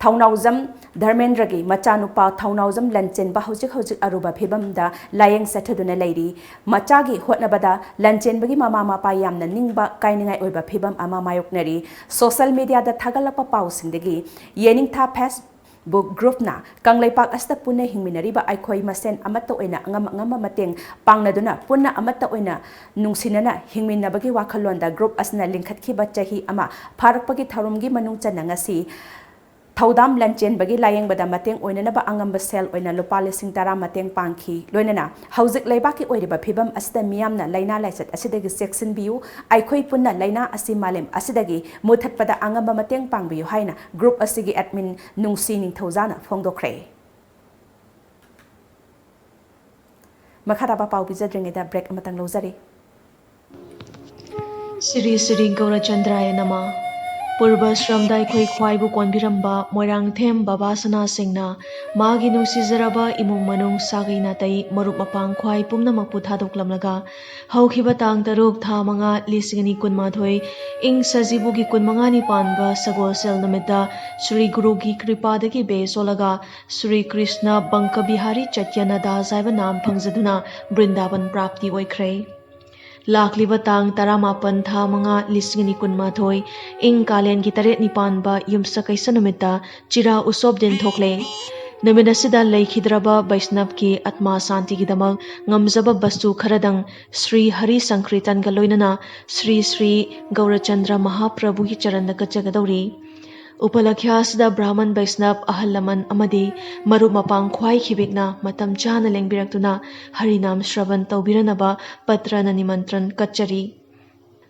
ꯊꯧꯅꯥꯎꯖꯝ ꯙꯔꯃꯦꯟꯗ꯭ꯔꯒꯤ ꯃꯆꯥꯅꯨꯄꯥ ꯊꯧꯅꯥꯎꯖꯝ ꯂꯟꯆꯦꯟꯕ ꯍꯧꯖꯤꯛ ꯍꯧꯖꯤꯛ ꯑꯔꯨꯕ ꯐꯤꯕꯝꯗ ꯂꯥꯌꯦꯡ ꯆꯠꯊꯗꯨꯅ ꯂꯩꯔꯤ꯫ ꯃꯆꯥꯒꯤ ꯍꯣꯠꯅꯕꯗ ꯂꯟꯆꯦꯟꯕꯒꯤ ꯃꯃꯥ ꯃꯄꯥ ꯌꯥꯝꯅ ꯅꯤꯡꯕ ꯀꯥꯏꯅꯤꯡꯉꯥꯏ ꯑꯣꯏꯕ ꯐꯤꯕꯝ ꯑꯃ ꯃꯥꯌꯣꯛꯅꯔꯤ꯫ Social media ꯗ ꯊꯥꯒꯠꯂꯛꯄ ꯄꯥꯎꯁꯤꯡꯗꯒꯤ ꯌꯦꯅꯤꯡꯊꯥ ꯐꯦꯁ ꯕꯨ ꯒ꯭ꯔꯨꯞꯅ ꯀꯪꯂꯩꯄꯥꯛ ꯑꯁꯤꯗ ꯄꯨꯟꯅ ꯍꯤꯡꯃꯤꯟꯅꯔꯤꯕ ꯑꯩꯈꯣꯏ ꯃꯁꯦꯟ ꯑꯃꯠꯇ ꯑꯣꯏꯅ ꯑꯉꯝ ꯑꯉꯝꯕ ꯃꯇꯦꯡ ꯄꯥꯡꯅꯗꯨꯅ ꯄꯨꯟꯅ ꯑꯃꯠꯇ ꯑꯣꯏꯅ ꯅꯨꯡꯁꯤꯅꯅ ꯍꯤꯡꯃꯤꯟꯅꯕꯒꯤ ꯋꯥꯈꯜꯂꯣꯟꯗ ꯒ꯭ꯔꯨꯞ ꯑꯁꯤꯅ ꯂꯤꯡꯈꯠꯈꯤꯕ ꯆꯍꯤ ꯑꯃ ꯐꯥꯔꯛꯄꯒꯤ ꯊꯧꯔꯝꯒꯤ ꯃꯅꯨꯡ ꯆꯟꯅ ꯉꯁꯤ ꯊꯧꯗꯥꯝ ꯂꯟꯆꯦꯟꯕꯒꯤ ꯂꯥꯌꯦꯡꯕꯗ ꯃꯇꯦꯡ ꯑꯣꯏꯅꯅꯕ ꯑꯉꯝꯕ ꯁꯦꯜ ꯑꯣꯏꯅ ꯂꯨꯄꯥ ꯂꯤꯁꯤꯡ ꯇꯔꯥ ꯃꯇꯦꯡ ꯄꯥꯡꯈꯤ꯫ ꯂꯣꯏꯅꯅ ꯍꯧꯖꯤꯛ ꯂꯩꯕꯥꯛꯀꯤ ꯑꯣꯏꯔꯤꯕ ꯐꯤꯕꯝ ꯑꯁꯤꯗ ꯃꯤꯌꯥꯝꯅ ꯂꯥꯏꯅꯥ ꯂꯥꯏꯆꯠ ꯑꯁꯤꯗꯒꯤ ꯆꯦꯛꯁꯤꯟꯕꯤꯌꯨ, ꯑꯩꯈꯣꯏ ꯄꯨꯟꯅ ꯂꯥꯏꯅꯥ ꯑꯁꯤ ꯃꯥꯂꯦꯝ ꯑꯁꯤꯗꯒꯤ ꯃꯨꯊꯠꯄꯗ ꯑꯉꯝꯕ ꯃꯇꯦꯡ ꯄꯥꯡꯕꯤꯌꯨ ꯍꯥꯏꯅ ꯒ꯭ꯔꯨꯞ ꯑꯁꯤꯒꯤ ꯑꯦꯗꯃꯤꯟ ꯅꯨꯡꯁꯤ ꯅꯤꯡꯊꯧꯖꯥꯅ ꯐꯣꯡꯗꯣꯛꯈ꯭ꯔꯦ꯫ ꯃꯈꯥ ꯇꯥꯕ ꯄꯥꯎ ꯄꯤꯖꯗ꯭ꯔꯤꯉꯩꯗ ꯕ꯭ꯔꯦꯛ ꯑꯃꯇꯪ ꯂꯧꯖꯔꯤ꯫ ꯁ꯭ꯔꯤ ꯁ꯭ꯔꯤ ꯒꯧꯔꯆꯟꯗ꯭ꯔꯥꯌ ꯅꯃ꯫ ꯄꯨꯔꯕ ꯁ꯭ꯔꯝꯗ ꯑꯩꯈꯣꯏ ꯈ꯭ꯋꯥꯏꯕꯨ ꯀꯣꯟꯕꯤꯔꯝꯕ ꯃꯣꯏꯔꯥꯡꯊꯦꯝ ꯕꯕꯥ ꯁꯅꯥꯁꯤꯡꯅ ꯃꯥꯒꯤ ꯅꯨꯡꯁꯤꯖꯔꯕ ꯏꯃꯨꯡ ꯃꯅꯨꯡ, ꯁꯥꯒꯩ ꯅꯥꯇꯩ, ꯃꯔꯨꯞ ꯃꯄꯥꯡ ꯈ꯭ꯋꯥꯏ ꯄꯨꯝꯅꯃꯛꯄꯨ ꯊꯥꯗꯣꯛꯂꯝꯂꯒ, ꯍꯧꯈꯤꯕ ꯇꯥꯡ ꯇꯔꯨꯛ, ꯊꯥ ꯃꯉꯥ, ꯂꯤꯁꯤꯡ ꯑꯅꯤ ꯀꯨꯟꯃꯥꯊꯣꯏ, ꯏꯪ ꯁꯖꯤꯕꯨꯒꯤ ꯀꯨꯟꯃꯉꯥꯅꯤ ꯄꯥꯟꯕ ꯁꯒꯣꯜꯁꯦꯜ ꯅꯨꯃꯤꯠꯇ ꯁ꯭ꯔꯤ ꯒꯨꯔꯨꯒꯤ ꯀ꯭ꯔꯤꯄꯥꯗꯒꯤ ꯕꯦ ꯁꯣꯜꯂꯒ ꯁ꯭ꯔꯤ ꯀ꯭ꯔꯤꯁꯅ ꯕꯪꯀ ꯕꯤꯍꯥꯔꯤ ꯆꯠꯌ ꯅꯗꯥꯁ ꯍꯥꯏꯕ ꯅꯥꯝ ꯐꯪꯖꯗꯨꯅ ꯕ꯭ꯔꯤꯟꯗꯥꯕꯟ ꯄ꯭ꯔꯥꯞꯇꯤ ꯑꯣꯏꯈ꯭ꯔꯦ꯫ ꯂꯥꯛꯂꯤꯕ ꯇꯥꯡ ꯇꯔꯥꯃꯥꯄꯟ, ꯊꯥ ꯃꯉꯥ, ꯂꯤꯁꯤꯡ ꯑꯅꯤ ꯀꯨꯟꯃꯥꯊꯣꯏ, ꯏꯪ ꯀꯥꯂꯦꯟꯒꯤ ꯇꯔꯦꯠꯅꯤ ꯄꯥꯟꯕ ꯌꯨꯝꯁꯀꯩꯁ ꯅꯨꯃꯤꯠꯇ ꯆꯤꯔꯥ ꯎꯁꯣꯞ ꯗꯤꯟ ꯊꯣꯛꯂꯦ꯫ ꯅꯨꯃꯤꯠ ꯑꯁꯤꯗ ꯂꯩꯈꯤꯗ꯭ꯔꯕ ꯕꯩꯁꯅꯞꯀꯤ ꯑꯠꯃꯥ ꯁꯥꯟꯇꯤꯒꯤꯗꯃꯛ ꯉꯝꯖꯕ ꯕꯁꯇꯨ ꯈꯔꯗꯪ ꯁ꯭ꯔꯤ ꯍꯔꯤ ꯁꯪꯀ꯭ꯔꯤꯇꯟꯒ ꯂꯣꯏꯅꯅ ꯁ꯭ꯔꯤ ꯁ꯭ꯔꯤ ꯒꯧꯔꯆꯟꯗ꯭ꯔ ꯃꯍꯥꯄ꯭ꯔꯚꯨꯒꯤ ꯆꯔꯟꯗ ꯀꯠꯆꯒꯗꯧꯔꯤ꯫ ꯎꯄꯂꯈ꯭ꯌꯥ ꯑꯁꯤꯗ ꯕ꯭ꯔꯥꯍꯃꯟ ꯕꯩꯁꯅꯞ, ꯑꯍꯜ ꯂꯃꯟ ꯑꯃꯗꯤ ꯃꯔꯨꯞ ꯃꯄꯥꯡ ꯈ꯭ꯋꯥꯏ ꯈꯤꯕꯤꯛꯅ ꯃꯇꯝ ꯆꯥꯅ ꯂꯦꯡꯕꯤꯔꯛꯇꯨꯅ ꯍꯔꯤꯅꯥꯝ ꯁ꯭ꯔꯕꯟ ꯇꯧꯕꯤꯔꯅꯕ ꯄꯇ꯭ꯔꯅ ꯅꯤꯃꯟꯇ꯭ꯔꯟ ꯀꯠꯆꯔꯤ꯫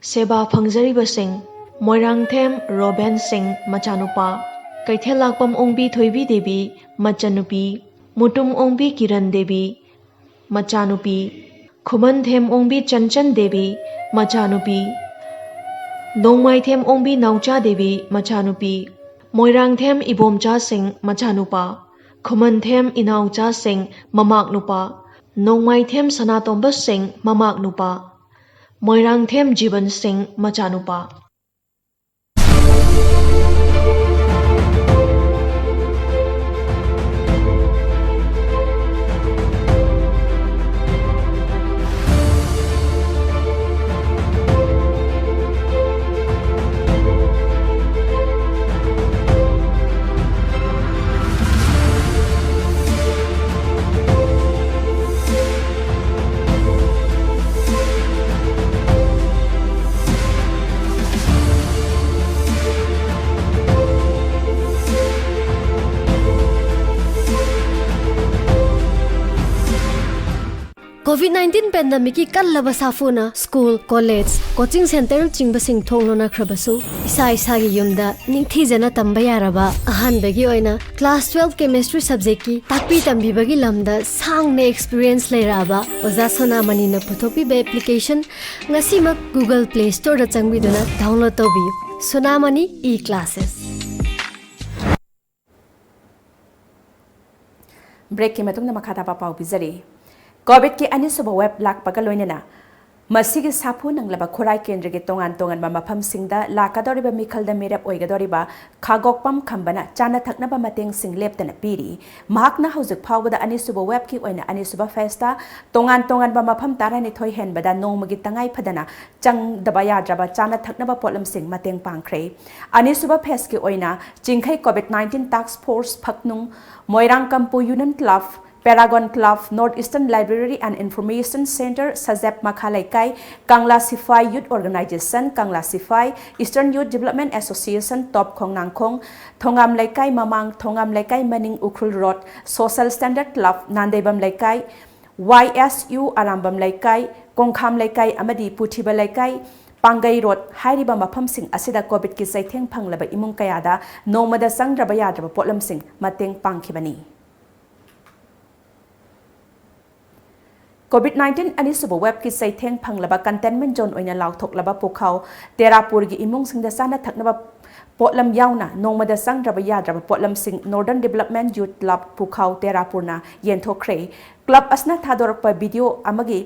ꯁꯦꯕꯥ ꯐꯪꯖꯔꯤꯕꯁꯤꯡ: ꯃꯣꯏꯔꯥꯡꯊꯦꯝ ꯔꯣꯕꯦꯟ ꯁꯤꯡ, ꯃꯆꯥꯅꯨꯄꯥ, ꯀꯩꯊꯦꯜ ꯂꯥꯛꯄꯝ ꯑꯣꯡꯕꯤ ꯊꯣꯏꯕꯤ ꯗꯦꯕꯤ, ꯃꯆꯟꯅꯨꯄꯤ, ꯃꯨꯇꯨꯝ ꯑꯣꯡꯕꯤ ꯀꯤꯔꯟ ꯗꯦꯕꯤ, ꯃꯆꯥꯅꯨꯄꯤ, ꯈꯨꯃꯟꯊꯦꯝ ꯑꯣꯡꯕꯤ ꯆꯟꯆꯟ ꯗꯦꯕꯤ, ꯃꯆꯥꯅꯨꯄꯤ, ꯅꯣꯡꯃꯥꯏꯊꯦꯝ ꯑꯣꯡꯕꯤ ꯅꯥꯎꯆꯥ ꯗꯦꯕꯤ, ꯃꯆꯥꯅꯨꯄꯤ, ꯃꯣꯏꯔꯥꯡꯊꯦꯝ ꯏꯕꯣꯝꯆꯥ ꯁꯤꯡ, ꯃꯆꯥꯅꯨꯄꯥ, ꯈꯨꯃꯟꯊꯦꯝ ꯏꯅꯥꯎꯆꯥ ꯁꯤꯡ, ꯃꯃꯥꯛ ꯅꯨꯄꯥ, ꯅꯣꯡꯃꯥꯏꯊꯦꯝ ꯁꯅꯥꯇꯣꯝꯕ ꯁꯤꯡ, ꯃꯃꯥꯛ ꯅꯨꯄꯥ, ꯃꯣꯏꯔꯥꯡꯊꯦꯝ ꯖꯤꯕꯟ ꯁꯤꯡ, ꯃꯆꯥꯅꯨꯄꯥ꯫ ꯀꯣꯚꯤꯗ ꯅꯥꯏꯟꯇꯤꯟ ꯄꯦꯟꯗꯦꯃꯤꯛꯀꯤ ꯀꯜꯂꯕ ꯁꯥꯐꯨꯅ ꯁ꯭ꯀꯨꯜ, ꯀꯣꯂꯦꯖ, ꯀꯣꯆꯤꯡ ꯁꯦꯟꯇꯔꯁꯤꯡ ꯊꯣꯡ ꯂꯣꯟꯅꯈ꯭ꯔꯕꯁꯨ, ꯏꯁꯥ ꯏꯁꯥꯒꯤ ꯌꯨꯝꯗ ꯅꯤꯡꯊꯤꯖꯅ ꯇꯝꯕ ꯌꯥꯔꯕ, ꯑꯍꯥꯟꯕꯒꯤ ꯑꯣꯏꯅ ꯀ꯭ꯂꯥꯁ ꯇꯨꯋꯦꯜꯐ ꯀꯦꯃꯤꯁꯇ꯭ꯔꯤ ꯁꯕꯖꯦꯛꯀꯤ ꯇꯥꯛꯄꯤ ꯇꯝꯕꯤꯕꯒꯤ ꯂꯝꯗ ꯁꯥꯡꯅ ꯑꯦꯛꯁꯄꯤꯔꯤꯌꯦꯟꯁ ꯂꯩꯔꯛꯑꯕ ꯑꯣꯖꯥ ꯁꯣꯅꯥꯃꯅꯤꯅ ꯄꯨꯊꯣꯛꯄꯤꯕ ꯑꯦꯄ꯭ꯂꯤꯀꯦꯁꯟ ꯉꯁꯤꯃꯛ Google Play Storeꯗ ꯆꯪꯕꯤꯗꯨꯅ ꯗꯥꯎꯟꯂꯣꯗ ꯇꯧꯕꯤꯌꯨ꯫ ꯁꯣꯅꯥꯃꯅꯤ E-Classes꯫ ꯕ꯭ꯔꯦꯛꯀꯤ ꯃꯇꯨꯡꯗ ꯃꯈꯥ ꯇꯥꯕ ꯄꯥꯎ ꯄꯤꯖꯔꯤ꯫ ꯀꯣꯚꯤꯗꯀꯤ ꯑꯅꯤꯁꯨꯕ ꯋꯦꯕ ꯂꯥꯛꯄꯒ ꯂꯣꯏꯅꯅ ꯃꯁꯤꯒꯤ ꯁꯥꯐꯨ ꯅꯪꯂꯕ ꯈꯨꯔꯥꯏ ꯀꯦꯟꯗ꯭ꯔꯒꯤ ꯇꯣꯉꯥꯟ ꯇꯣꯉꯥꯟꯕ ꯃꯐꯝꯁꯤꯡꯗ ꯂꯥꯛꯀꯗꯧꯔꯤꯕ ꯃꯤꯈꯜꯗ ꯃꯤꯔꯦꯞ ꯑꯣꯏꯒꯗꯧꯔꯤꯕ ꯈꯥꯒꯣꯛꯄꯝ ꯈꯝꯕꯅ ꯆꯥꯅ ꯊꯛꯅꯕ ꯃꯇꯦꯡꯁꯤꯡ ꯂꯦꯞꯇꯅ ꯄꯤꯔꯤ꯫ ꯃꯍꯥꯛꯅ ꯍꯧꯖꯤꯛ ꯐꯥꯎꯕꯗ ꯑꯅꯤꯁꯨꯕ ꯋꯦꯕꯀꯤ ꯑꯣꯏꯅ ꯑꯅꯤꯁꯨꯕ ꯐꯦꯁꯇ ꯇꯣꯉꯥꯟ ꯇꯣꯉꯥꯟꯕ ꯃꯐꯝ ꯇꯔꯥꯅꯤꯊꯣꯏ ꯍꯦꯟꯕꯗ ꯅꯣꯡꯃꯒꯤ ꯇꯉꯥꯏ ꯐꯗꯅ ꯆꯪꯗꯕ ꯌꯥꯗ꯭ꯔꯕ ꯆꯥꯅ ꯊꯛꯅꯕ ꯄꯣꯠꯂꯝꯁꯤꯡ ꯃꯇꯦꯡ ꯄꯥꯡꯈ꯭ꯔꯦ꯫ ꯑꯅꯤꯁꯨꯕ ꯐꯦꯁꯀꯤ ꯑꯣꯏꯅ ꯆꯤꯡꯈꯩ ꯀꯣꯚꯤꯗ ꯅꯥꯏꯟꯇꯤꯟ ꯇꯥꯛꯁ ꯐꯣꯔꯁ ꯐꯛꯅꯨꯡ, Moirang Kampu union club, Paragon Club, North Eastern Library and Information Centre, Sajep Makha Leikai, Kangla Siphai youth organisation, Kangla Siphai, Eastern Youth Development Association, Top Khongnangkhong, Thongam Leikai ꯃꯃꯥꯡ, ꯊꯣꯉꯥꯝ ꯂꯩꯀꯥꯏ ꯃꯅꯤꯡ, Ukhrul road, social standard club, Nandeibam Leikai, Y S U Arambam ꯂꯩꯀꯥꯏ, ꯀꯣꯡꯈꯥꯝ ꯂꯩꯀꯥꯏ ꯑꯃꯗꯤ ꯄꯨꯊꯤꯕ ꯂꯩꯀꯥꯏ, ꯄꯥꯡꯒꯩ ꯔꯣꯗ ꯍꯥꯏꯔꯤꯕ ꯃꯐꯝꯁꯤꯡ ꯑꯁꯤꯗ ꯀꯣꯚꯤꯗꯀꯤ ꯆꯩꯊꯦꯡ ꯐꯪꯂꯕ ꯏꯃꯨꯡ ꯀꯌꯥꯗ ꯅꯣꯡꯃꯗ ꯆꯪꯗ꯭ꯔꯕ ꯌꯥꯗ꯭ꯔꯕ ꯄꯣꯠꯂꯝꯁꯤꯡ ꯃꯇꯦꯡ ꯄꯥꯡꯈꯤꯕꯅꯤ꯫ ꯀꯣꯚꯤꯗ ꯅꯥꯏꯟꯇꯤꯟ ꯑꯅꯤꯁꯨꯕ ꯋꯦꯕꯀꯤ ꯆꯩꯊꯦꯡ ꯐꯪꯂꯕ ꯀꯟꯇꯦꯟꯃꯦꯟ ꯖꯣꯟ ꯑꯣꯏꯅ ꯂꯥꯎꯊꯣꯛꯂꯕ ꯄꯨꯈꯥꯎ ꯇꯦꯔꯥꯄꯨꯔꯒꯤ ꯏꯃꯨꯡꯁꯤꯡꯗ ꯆꯥꯅ ꯊꯛꯅꯕ ꯄꯣꯠꯂꯝ ꯌꯥꯎꯅ ꯅꯣꯡꯃꯗ ꯆꯪꯗ꯭ꯔꯕ ꯌꯥꯗ꯭ꯔꯕ ꯄꯣꯠꯂꯝꯁꯤꯡ ꯅꯣꯔꯗꯔꯟ ꯗꯤꯕꯦꯂꯞꯃꯦꯟ ꯌꯨꯠ ꯀ꯭ꯂꯕ ꯄꯨꯈꯥꯎ ꯇꯦꯔꯥꯄꯨꯔꯅ ꯌꯦꯟꯊꯣꯛꯈ꯭ꯔꯦ꯫ ꯀ꯭ꯂꯕ ꯑꯁꯤꯅ ꯊꯥꯗꯣꯔꯛꯄ ꯚꯤꯗꯤꯑꯣ ꯑꯃꯒꯤ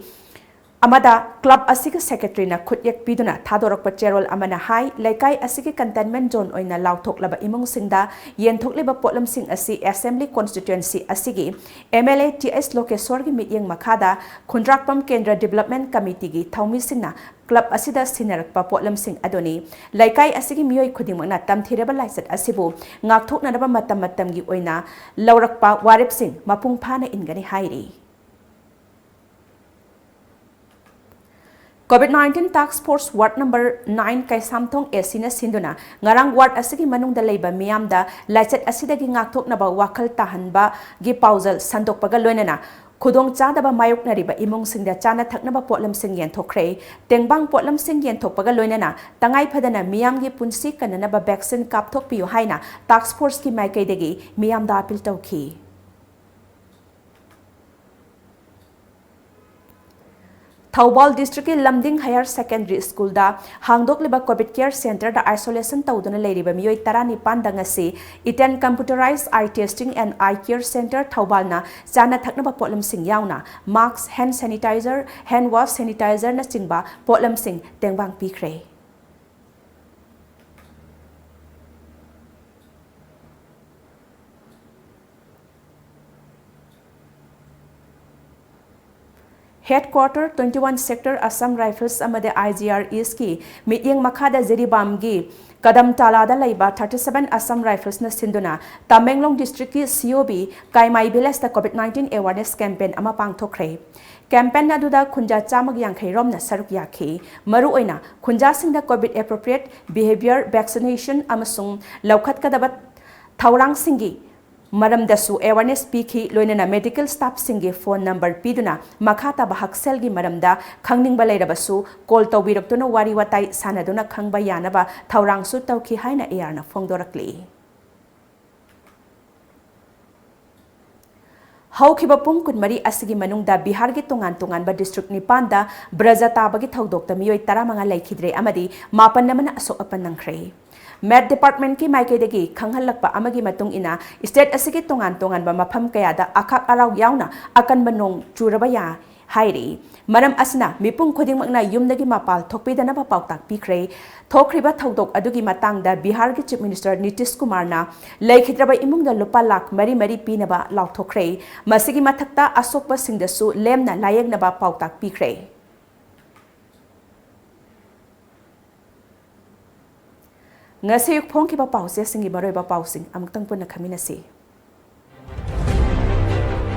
ꯑꯃꯗ ꯀ꯭ꯂꯕ ꯑꯁꯤꯒꯤ ꯁꯦꯀ꯭ꯔꯦꯇꯔꯤꯅ ꯈꯨꯠꯌꯦꯛ ꯄꯤꯗꯨꯅ ꯊꯥꯗꯣꯔꯛꯄ ꯆꯦꯔꯣꯜ ꯑꯃꯅ ꯍꯥꯏ, ꯂꯩꯀꯥꯏ ꯑꯁꯤꯒꯤ ꯀꯟꯇꯦꯟꯃꯦꯟ ꯖꯣꯟ ꯑꯣꯏꯅ ꯂꯥꯎꯊꯣꯛꯂꯕ ꯏꯃꯨꯡꯁꯤꯡꯗ ꯌꯦꯟꯊꯣꯛꯂꯤꯕ ꯄꯣꯠꯂꯝꯁꯤꯡ ꯑꯁꯤ ꯑꯦꯁꯦꯝꯕ꯭ꯂꯤ ꯀꯣꯟꯁꯇꯤꯇ꯭ꯋꯦꯟꯁꯤ ꯑꯁꯤꯒꯤ ꯑꯦꯝ ꯑꯦꯜ ꯑꯦ ꯇꯤ ꯑꯦꯁ ꯂꯣꯀꯦꯁꯣꯔꯒꯤ ꯃꯤꯠꯌꯦꯡ ꯃꯈꯥꯗ ꯈꯨꯟꯗ꯭ꯔꯥꯛꯄꯝ ꯀꯦꯟꯗ꯭ꯔ ꯗꯤꯕꯦꯂꯞꯃꯦꯟ ꯀꯃꯤꯇꯤꯒꯤ ꯊꯧꯃꯤꯁꯤꯡꯅ ꯀ꯭ꯂꯕ ꯑꯁꯤꯗ ꯁꯤꯟꯅꯔꯛꯄ ꯄꯣꯠꯂꯝꯁꯤꯡ ꯑꯗꯨꯅꯤ꯫ ꯂꯩꯀꯥꯏ ꯑꯁꯤꯒꯤ ꯃꯤꯑꯣꯏ ꯈꯨꯗꯤꯡꯃꯛꯅ ꯇꯝꯊꯤꯔꯕ ꯂꯥꯏꯆꯠ ꯑꯁꯤꯕꯨ ꯉꯥꯛꯊꯣꯛꯅꯅꯕ ꯃꯇꯝ ꯃꯇꯝꯒꯤ ꯑꯣꯏꯅ ꯂꯧꯔꯛꯄ ꯋꯥꯔꯦꯞꯁꯤꯡ ꯃꯄꯨꯡ ꯐꯥꯅ ꯏꯟꯒꯅꯤ ꯍꯥꯏꯔꯤ꯫ ꯀꯣꯚꯤꯗ ꯅꯥꯏꯟꯇꯤꯟ ꯇꯥꯛꯁ force ward number nine Keishamthong A ꯁꯤꯅ ꯁꯤꯟꯗꯨꯅ ꯉꯔꯥꯡ ꯋꯥꯔꯗ ꯑꯁꯤꯒꯤ ꯃꯅꯨꯡꯗ ꯂꯩꯕ ꯃꯤꯌꯥꯝꯗ ꯂꯥꯏꯆꯠ ꯑꯁꯤꯗꯒꯤ ꯉꯥꯛꯊꯣꯛꯅꯕ ꯋꯥꯈꯜ ꯇꯥꯍꯟꯕꯒꯤ ꯄꯥꯎꯖꯦꯜ ꯁꯟꯗꯣꯛꯄꯒ ꯂꯣꯏꯅꯅ ꯈꯨꯗꯣꯡꯆꯥꯗꯕ ꯃꯥꯌꯣꯛꯅꯔꯤꯕ ꯏꯃꯨꯡꯁꯤꯡꯗ ꯆꯥꯅ ꯊꯛꯅꯕ ꯄꯣꯠꯂꯝꯁꯤꯡ ꯌꯦꯟꯊꯣꯛꯈ꯭ꯔꯦ꯫ ꯇꯦꯡꯕꯥꯡ ꯄꯣꯠꯂꯝꯁꯤꯡ ꯌꯦꯟꯊꯣꯛꯄꯒ ꯂꯣꯏꯅꯅ ꯇꯉꯥꯏ ꯐꯗꯅ ꯃꯤꯌꯥꯝꯒꯤ ꯄꯨꯟꯁꯤ ꯀꯟꯅꯅꯕ vaccine ꯀꯥꯞꯊꯣꯛꯄꯤꯌꯨ ꯍꯥꯏꯅ task forceꯀꯤ ꯃꯥꯏꯀꯩꯗꯒꯤ ꯃꯤꯌꯥꯝꯗ appeal ꯇꯧꯈꯤ꯫ ꯊꯧꯕꯥꯜ districtꯀꯤ ꯂꯝꯗꯤꯡ Higher Secondary Schoolꯗ ꯍꯥꯡꯗꯣꯛꯂꯤꯕ COVID care centreꯗ isolation ꯇꯧꯗꯨꯅ ꯂꯩꯔꯤꯕ ꯃꯤꯑꯣꯏ ꯇꯔꯥꯅꯤꯄꯥꯟꯗ ꯉꯁꯤ Iten Computerized Eye Testing and Eye Care Centre ꯊꯧꯕꯥꯜꯅ ꯆꯥꯅ ꯊꯛꯅꯕ ꯄꯣꯠꯂꯝꯁꯤꯡ ꯌꯥꯎꯅ mask, hand sanitizer, hand wash sanitizerꯅꯆꯤꯡꯕ ꯄꯣꯠꯂꯝꯁꯤꯡ ꯇꯦꯡꯕꯥꯡ ꯄꯤꯈ꯭ꯔꯦ꯫ Headquarter twenty one Sector Assam Rifles ꯑꯃꯗꯤ I G R Eastꯀꯤ ꯃꯤꯠꯌꯦꯡ ꯃꯈꯥꯗ ꯖꯤꯔꯤꯕꯥꯝꯒꯤ ꯀꯗꯝꯇꯥꯂꯥꯗ ꯂꯩꯕ thirty seven Assam Riflesꯅ ꯁꯤꯟꯗꯨꯅ Tamenglong districtꯀꯤ C O B ꯀꯥꯏꯃꯥꯏ villageꯇ COVID nineteen awareness campaign ꯑꯃ ꯄꯥꯡꯊꯣꯛꯈ꯭ꯔꯦ꯫ Campaign ꯑꯗꯨꯗ ꯈꯨꯟꯖꯥ ꯆꯥꯝꯃꯒ ꯌꯥꯡꯈꯩ ꯔꯣꯝꯅ ꯁꯔꯨꯛ ꯌꯥꯈꯤ꯫ ꯃꯔꯨꯑꯣꯏꯅ ꯈꯨꯟꯖꯥꯁꯤꯡꯗ COVID appropriate behaviour, vaccination ꯑꯃꯁꯨꯡ ꯂꯧꯈꯠꯀꯗꯕ ꯊꯧꯔꯥꯡꯁꯤꯡꯒꯤ ꯃꯔꯝꯗꯁꯨ awareness ꯄꯤꯈꯤ꯫ ꯂꯣꯏꯅꯅ medical staffꯁꯤꯡꯒꯤ phone number ꯄꯤꯗꯨꯅ ꯃꯈꯥ ꯇꯥꯕ ꯍꯛꯁꯦꯜꯒꯤ ꯃꯔꯝꯗ ꯈꯪꯅꯤꯡꯕ ꯂꯩꯔꯕꯁꯨ call ꯇꯧꯕꯤꯔꯛꯇꯨꯅ ꯋꯥꯔꯤ ꯋꯥꯇꯥꯏ ꯁꯥꯟꯅꯗꯨꯅ ꯈꯪꯕ ꯌꯥꯅꯕ ꯊꯧꯔꯥꯡꯁꯨ ꯇꯧꯈꯤ ꯍꯥꯏꯅ ARꯅ ꯐꯣꯡꯗꯣꯔꯛꯂꯤ꯫ ꯍꯧꯈꯤꯕ ꯄꯨꯡ ꯀꯨꯟꯃꯔꯤ ꯑꯁꯤꯒꯤ ꯃꯅꯨꯡꯗ ꯕꯤꯍꯥꯔꯒꯤ ꯇꯣꯉꯥꯟ ꯇꯣꯉꯥꯟꯕ district ꯅꯤꯄꯥꯟꯗ ꯕ꯭ꯔꯖ ꯇꯥꯕꯒꯤ ꯊꯧꯗꯣꯛꯇ ꯃꯤꯑꯣꯏ ꯇꯔꯥꯃꯉꯥ ꯂꯩꯈꯤꯗ꯭ꯔꯦ ꯑꯃꯗꯤ ꯃꯥꯄꯟ ꯑꯃꯅ ꯑꯁꯣꯛ ꯑꯄꯟ ꯅꯪꯈ꯭ꯔꯦ꯫ Met departmentꯀꯤ ꯃꯥꯏꯀꯩꯗꯒꯤ ꯈꯪꯍꯜꯂꯛꯄ ꯑꯃꯒꯤ ꯃꯇꯨꯡ ꯏꯟꯅ, state ꯑꯁꯤꯒꯤ ꯇꯣꯉꯥꯟ ꯇꯣꯉꯥꯟꯕ ꯃꯐꯝ ꯀꯌꯥꯗ ꯑꯈꯥꯛ ꯑꯔꯥꯎ ꯌꯥꯎꯅ ꯑꯀꯟꯕ ꯅꯣꯡ ꯆꯨꯔꯕ ꯌꯥꯏ ꯍꯥꯏꯔꯤ꯫ ꯃꯔꯝ ꯑꯁꯤꯅ ꯃꯤꯄꯨꯝ ꯈꯨꯗꯤꯡꯃꯛꯅ ꯌꯨꯝꯗꯒꯤ ꯃꯄꯥꯜ ꯊꯣꯛꯄꯤꯗꯅꯕ ꯄꯥꯎꯇꯥꯛ ꯄꯤꯈ꯭ꯔꯦ꯫ ꯊꯣꯛꯈ꯭ꯔꯤꯕ ꯊꯧꯗꯣꯛ ꯑꯗꯨꯒꯤ ꯃꯇꯥꯡꯗ ꯕꯤꯍꯥꯔꯒꯤ Chief Minister ꯅꯤꯇꯤꯁ ꯀꯨꯃꯥꯔꯅ ꯂꯩꯈꯤꯗ꯭ꯔꯕ ꯏꯃꯨꯡꯗ ꯂꯨꯄꯥ ꯂꯥꯈ ꯃꯔꯤ ꯃꯔꯤ ꯄꯤꯅꯕ ꯂꯥꯎꯊꯣꯛꯈ꯭ꯔꯦ꯫ ꯃꯁꯤꯒꯤ ꯃꯊꯛꯇ ꯑꯁꯣꯛꯄꯁꯤꯡꯗꯁꯨ ꯂꯦꯝꯅ ꯂꯥꯌꯦꯡꯅꯕ ꯄꯥꯎꯇꯥꯛ ꯄꯤꯈ꯭ꯔꯦ꯫ ꯉꯁꯤ ꯑꯌꯨꯛ ꯐꯣꯡꯈꯤꯕ ꯄꯥꯎꯆꯦꯁꯤꯡꯒꯤ ꯃꯔꯨꯑꯣꯏꯕ ꯄꯥꯎꯁꯤꯡ ꯑꯃꯨꯛꯇꯪ ꯄꯨꯟꯅ ꯈꯪꯃꯤꯟꯅꯁꯤ꯫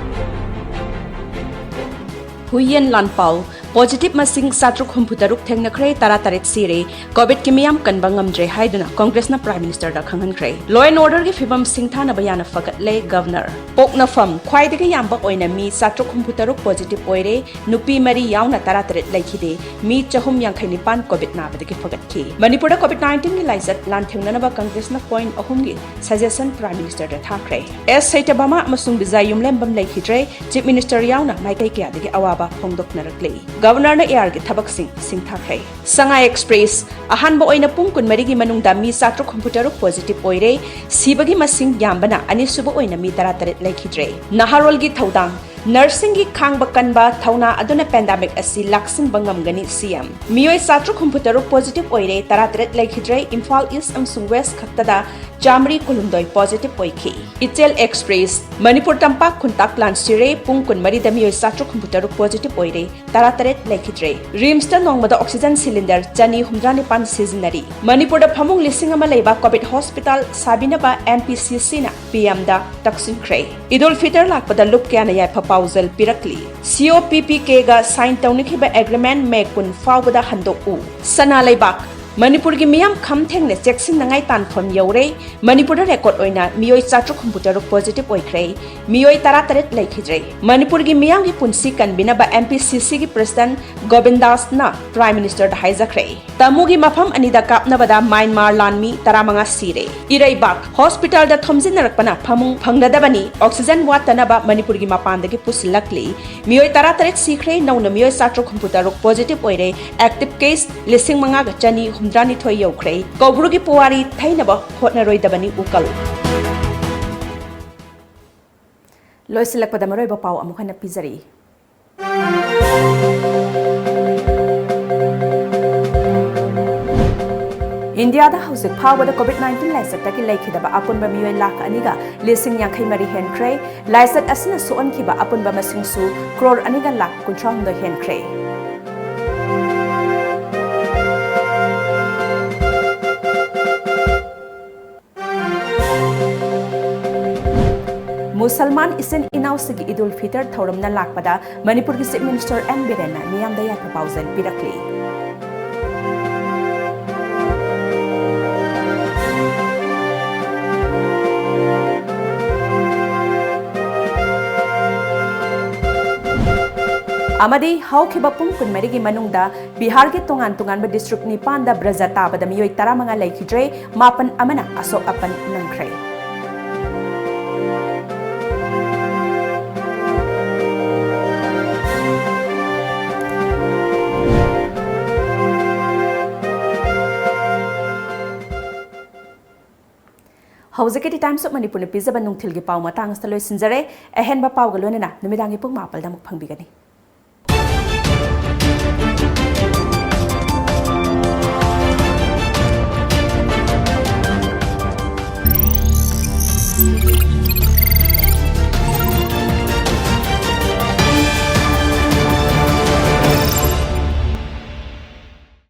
ꯍꯨꯏꯌꯦꯟ ꯂꯥꯟꯄꯥꯎ Positive ꯃꯁꯤꯡ ꯆꯥꯇ꯭ꯔꯨꯛ ꯍꯨꯝꯐꯨ ꯇꯔꯨꯛ ꯊꯦꯡꯅꯈ꯭ꯔꯦ, ꯇꯔꯥ ꯇꯔꯦꯠ ꯁꯤꯔꯦ꯫ ꯀꯣꯚꯤꯗꯀꯤ ꯃꯤꯌꯥꯝ ꯀꯟꯕ ꯉꯝꯗ꯭ꯔꯦ ꯍꯥꯏꯗꯨꯅ ꯀꯣꯡꯒ꯭ꯔꯦꯁꯅ Prime Ministerꯗ ꯈꯪꯍꯟꯈ꯭ꯔꯦ꯫ Law and Orderꯒꯤ ꯐꯤꯕꯝ ꯁꯤꯡꯊꯥꯅꯕ ꯌꯥꯅ ꯐꯒꯠꯂꯦ Governor꯫ ꯄꯣꯛꯅꯐꯝ ꯈ꯭ꯋꯥꯏꯗꯒꯤ ꯌꯥꯝꯕ ꯑꯣꯏꯅ ꯃꯤ ꯆꯥꯇ꯭ꯔꯨꯛ ꯍꯨꯝꯐꯨ ꯇꯔꯨꯛ positive ꯑꯣꯏꯔꯦ, ꯅꯨꯄꯤ ꯃꯔꯤ ꯌꯥꯎꯅ ꯇꯔꯥ ꯇꯔꯦꯠ ꯂꯩꯈꯤꯗꯦ, ꯃꯤ ꯆꯍꯨꯝ ꯌꯥꯡꯈꯩ ꯅꯤꯄꯥꯟ ꯀꯣꯚꯤꯗ ꯅꯥꯕꯗꯒꯤ ꯐꯒꯠꯈꯤ꯫ ꯃꯅꯤꯄꯨꯔꯗ ꯀꯣꯚꯤꯗ ꯅꯥꯏꯟꯇꯤꯟꯒꯤ ꯂꯥꯏꯆꯠ ꯂꯥꯟꯊꯦꯡꯅꯅꯕ ꯀꯪꯒ꯭ꯔꯦꯁꯅ point ꯑꯍꯨꯝꯒꯤ suggestion Prime Ministerꯗ ꯊꯥꯈ꯭ꯔꯦ꯫ ꯑꯦꯁ ꯁꯩꯇꯚꯃꯥ ꯑꯃꯁꯨꯡ ꯕꯤꯖꯥꯏ ꯌꯨꯝꯂꯦꯝꯕꯝ ꯂꯩꯈꯤꯗ꯭ꯔꯦ, Chief Minister ꯌꯥꯎꯅ ꯃꯥꯏꯀꯩ ꯀꯌꯥꯗꯒꯤ ꯑꯋꯥꯕ ꯐꯣꯡꯗꯣꯛꯅꯔꯛꯂꯤ꯫ Governorꯅ ARꯒꯤ ꯊꯕꯛꯁꯤꯡ ꯁꯤꯡꯊꯥꯈ꯭ꯔꯦ꯫ ꯁꯉꯥꯏ Express, ꯑꯍꯥꯟꯕ ꯑꯣꯏꯅ ꯄꯨꯡ ꯀꯨꯟꯃꯔꯤꯒꯤ ꯃꯅꯨꯡꯗ ꯃꯤ ꯆꯥꯇ꯭ꯔꯨꯛ ꯍꯨꯝꯐꯨ ꯇꯔꯨꯛ positive ꯑꯣꯏꯔꯦ, ꯁꯤꯕꯒꯤ ꯃꯁꯤꯡ ꯌꯥꯝꯕꯅ ꯑꯅꯤꯁꯨꯕ ꯑꯣꯏꯅ ꯃꯤ ꯇꯔꯥ ꯇꯔꯦꯠ ꯂꯩꯈꯤꯗ꯭ꯔꯦ꯫ ꯅꯍꯥꯔꯣꯜꯒꯤ ꯊꯧꯗꯥꯡ, ꯅꯔꯁꯁꯤꯡꯒꯤ ꯈꯥꯡꯕ ꯀꯟꯕ ꯊꯧꯅꯥ ꯑꯗꯨꯅ pandemic ꯑꯁꯤ ꯂꯥꯛꯁꯤꯟꯕ ꯉꯝꯒꯅꯤ, CM꯫ ꯃꯤꯑꯣꯏ ꯆꯥꯇ꯭ꯔꯨꯛ ꯍꯨꯝꯐꯨ ꯇꯔꯨꯛ positive ꯑꯣꯏꯔꯦ, ꯇꯔꯥ ꯇꯔꯦꯠ ꯂꯩꯈꯤꯗ꯭ꯔꯦ, ꯏꯝꯐꯥꯜ East ꯑꯃꯁꯨꯡ West ꯈꯛꯇꯗ ꯆꯥꯃꯔꯤ ꯀꯨꯟꯍꯨꯝꯗꯣꯏ positive ꯑꯣꯏꯈꯤ꯫ ꯏꯆꯦꯜ Express, ꯃꯅꯤꯄꯨꯔ ꯇꯝꯄꯥꯛ ꯈꯨꯟꯇꯥꯛ ꯂꯥꯟ ꯁꯤꯔꯦ, ꯄꯨꯡ ꯀꯨꯟꯃꯔꯤꯗ ꯃꯤꯑꯣꯏ ꯆꯥꯇ꯭ꯔꯨꯛ ꯍꯨꯝꯐꯨ ꯇꯔꯨꯛ positive ꯑꯣꯏꯔꯦ, ꯇꯔꯥ ꯇꯔꯦꯠ ꯂꯩꯈꯤꯗ꯭ꯔꯦ꯫ RIMSꯇ ꯅꯣꯡꯃꯗ oxygen cylinder ꯆꯅꯤ ꯍꯨꯝꯗ꯭ꯔꯥ ꯅꯤꯄꯥꯟ ꯁꯤꯖꯤꯟꯅꯔꯤ꯫ ꯃꯅꯤꯄꯨꯔꯗ ꯐꯃꯨꯡ ꯂꯤꯁꯤꯡ ꯑꯃ ꯂꯩꯕ ꯀꯣꯚꯤꯗ ꯍꯣꯁꯄꯤꯇꯥꯜ ꯁꯥꯕꯤꯅꯕ MPCCꯅ PMꯗ ꯇꯛꯁꯤꯟꯈ꯭ꯔꯦ꯫ ꯏꯗꯨꯜ ꯐꯤꯇꯔ ꯂꯥꯛꯄꯗ ꯂꯨꯞ ꯀꯌꯥꯅ ꯌꯥꯏꯐ ꯄꯥꯎꯖꯦꯜ ꯄꯤꯔꯛꯂꯤ꯫ COPPKꯒ sign ꯇꯧꯅꯈꯤꯕ agreement May ꯀꯨꯟ ꯐꯥꯎꯕꯗ ꯍꯟꯗꯣꯛꯎ꯫ ꯁꯅꯥ ꯂꯩꯕꯥꯛ, ꯃꯅꯤꯄꯨꯔꯒꯤ ꯃꯤꯌꯥꯝ ꯈꯝ ꯊꯦꯡꯅ ꯆꯦꯛꯁꯤꯟꯅꯉꯥꯏ ꯇꯥꯟꯐꯝ ꯌꯧꯔꯦ꯫ ꯃꯅꯤꯄꯨꯔꯗ record ꯑꯣꯏꯅ ꯃꯤꯑꯣꯏ ꯆꯥꯇ꯭ꯔꯨꯛ ꯍꯨꯝꯐꯨ ꯇꯔꯨꯛ positive ꯑꯣꯏꯈ꯭ꯔꯦ꯫ ꯃꯤꯑꯣꯏ ꯇꯔꯥ ꯇꯔꯦꯠ ꯂꯩꯈꯤꯗ꯭ꯔꯦ꯫ ꯃꯅꯤꯄꯨꯔꯒꯤ ꯃꯤꯌꯥꯝꯒꯤ ꯄꯨꯟꯁꯤ ꯀꯟꯕꯤꯅꯕ MPCCꯒꯤ President ꯒꯣꯕꯤꯟꯗꯥꯁꯅ Prime Ministerꯗ ꯍꯥꯏꯖꯈ꯭ꯔꯦ꯫ ꯇꯃꯨꯒꯤ ꯃꯐꯝ ꯑꯅꯤꯗ ꯀꯥꯞꯅꯕꯗ ꯃ꯭ꯌꯥꯟꯃꯥꯔ ꯂꯥꯟꯃꯤ ꯇꯔꯥꯃꯉꯥ ꯁꯤꯔꯦ꯫ ꯏꯔꯩꯕꯥꯛ, ꯍꯣꯁꯄꯤꯇꯥꯜꯗ ꯊꯣꯝꯖꯤꯟꯅꯔꯛꯄꯅ ꯐꯃꯨꯡ ꯐꯪꯅꯗꯕꯅꯤ, oxygen ꯋꯥꯠꯇꯅꯕ ꯃꯅꯤꯄꯨꯔꯒꯤ ꯃꯄꯥꯟꯗꯒꯤ ꯄꯨꯁꯤꯜꯂꯛꯂꯤ꯫ ꯃꯤꯑꯣꯏ ꯇꯔꯥ ꯇꯔꯦꯠ ꯁꯤꯈ꯭ꯔꯦ, ꯅꯧꯅ ꯃꯤꯑꯣꯏ ꯆꯥꯇ꯭ꯔꯨꯛ ꯍꯨꯝꯐꯨ ꯇꯔꯨꯛ positive ꯑꯣꯏꯔꯦ, active case ꯂꯤꯁꯤꯡ ꯃꯉꯥꯒ ꯆꯅꯤ ꯍꯨꯝꯗ꯭ꯔꯥ ꯅꯤꯊꯣꯏ ꯌꯧꯈ꯭ꯔꯦ꯫ ꯀꯧꯕ꯭ꯔꯨꯒꯤ ꯄꯨꯋꯥꯔꯤ ꯊꯩꯅꯕ ꯍꯣꯠꯅꯔꯣꯏꯗꯕꯅꯤ ꯎꯀꯜ꯫ ꯂꯣꯏꯁꯤꯜꯂꯛꯄꯗ ꯃꯔꯨꯑꯣꯏꯕ ꯄꯥꯎ ꯑꯃꯨꯛ ꯍꯟꯅ ꯄꯤꯖꯔꯤ꯫ ꯏꯟꯗꯤꯌꯥꯗ ꯍꯧꯖꯤꯛ ꯐꯥꯎꯕꯗ ꯀꯣꯚꯤꯗ ꯅꯥꯏꯟꯇꯤꯟ ꯂꯥꯏꯆꯠꯇꯒꯤ ꯂꯩꯈꯤꯗꯕ ꯑꯄꯨꯟꯕ ꯃꯤꯑꯣꯏ ꯂꯥꯈ ꯑꯅꯤꯒ ꯂꯤꯁꯤꯡ ꯌꯥꯡꯈꯩ ꯃꯔꯤ ꯍꯦꯟꯈ꯭ꯔꯦ꯫ ꯂꯥꯏꯆꯠ ꯑꯁꯤꯅ ꯁꯣꯛꯍꯟꯈꯤꯕ ꯑꯄꯨꯟꯕ ꯃꯁꯤꯡꯁꯨ ꯀ꯭ꯔꯣꯔ ꯑꯅꯤꯒ ꯂꯥꯈ ꯀꯨꯟꯊ꯭ꯔꯥ ꯍꯨꯝꯗꯣꯏ ꯍꯦꯟꯈ꯭ꯔꯦ꯫ ꯁꯜꯃꯥꯟ ꯏꯆꯤꯟ ꯏꯅꯥꯎꯁꯤꯒꯤ ꯏꯗꯨꯜ ꯐꯤꯇꯔ ꯊꯧꯔꯝꯅ ꯂꯥꯛꯄꯗ ꯃꯅꯤꯄꯨꯔꯒꯤ Chief Minister ꯑꯦꯟ ꯕꯤꯔꯦꯟꯅ ꯃꯤꯌꯥꯝꯗ ꯌꯥꯏꯐ ꯄꯥꯎꯖꯦꯜ ꯄꯤꯔꯛꯂꯤ꯫ ꯑꯃꯗꯤ ꯍꯧꯈꯤꯕ ꯄꯨꯡ ꯀꯨꯟꯃꯔꯤꯒꯤ ꯃꯅꯨꯡꯗ ꯕꯤꯍꯥꯔꯒꯤ ꯇꯣꯉꯥꯟ ꯇꯣꯉꯥꯟꯕ district ꯅꯤꯄꯥꯟꯗ ꯕ꯭ꯔꯖ ꯇꯥꯕꯗ ꯃꯤꯑꯣꯏ ꯇꯔꯥꯃꯉꯥ ꯂꯩꯈꯤꯗ꯭ꯔꯦ, ꯃꯥꯄꯟ ꯑꯃꯅ ꯑꯁꯣꯛ ꯑꯄꯟ ꯅꯪꯈ꯭ꯔꯦ꯫ ꯍꯧꯖꯤꯛꯀꯤꯗꯤ Times of Manipurꯅ ꯄꯤꯖꯕ ꯅꯨꯡꯊꯤꯜꯒꯤ ꯄꯥꯎ ꯃꯇꯥꯡ ꯑꯁꯤꯗ ꯂꯣꯏꯁꯤꯟꯖꯔꯦ꯫ ꯑꯍꯦꯟꯕ ꯄꯥꯎꯒ ꯂꯣꯏꯅꯅ ꯅꯨꯃꯤꯗꯥꯡꯒꯤ ꯄꯨꯡ ꯃꯥꯄꯜꯗ ꯑꯃꯨꯛ ꯐꯪꯕꯤꯒꯅꯤ꯫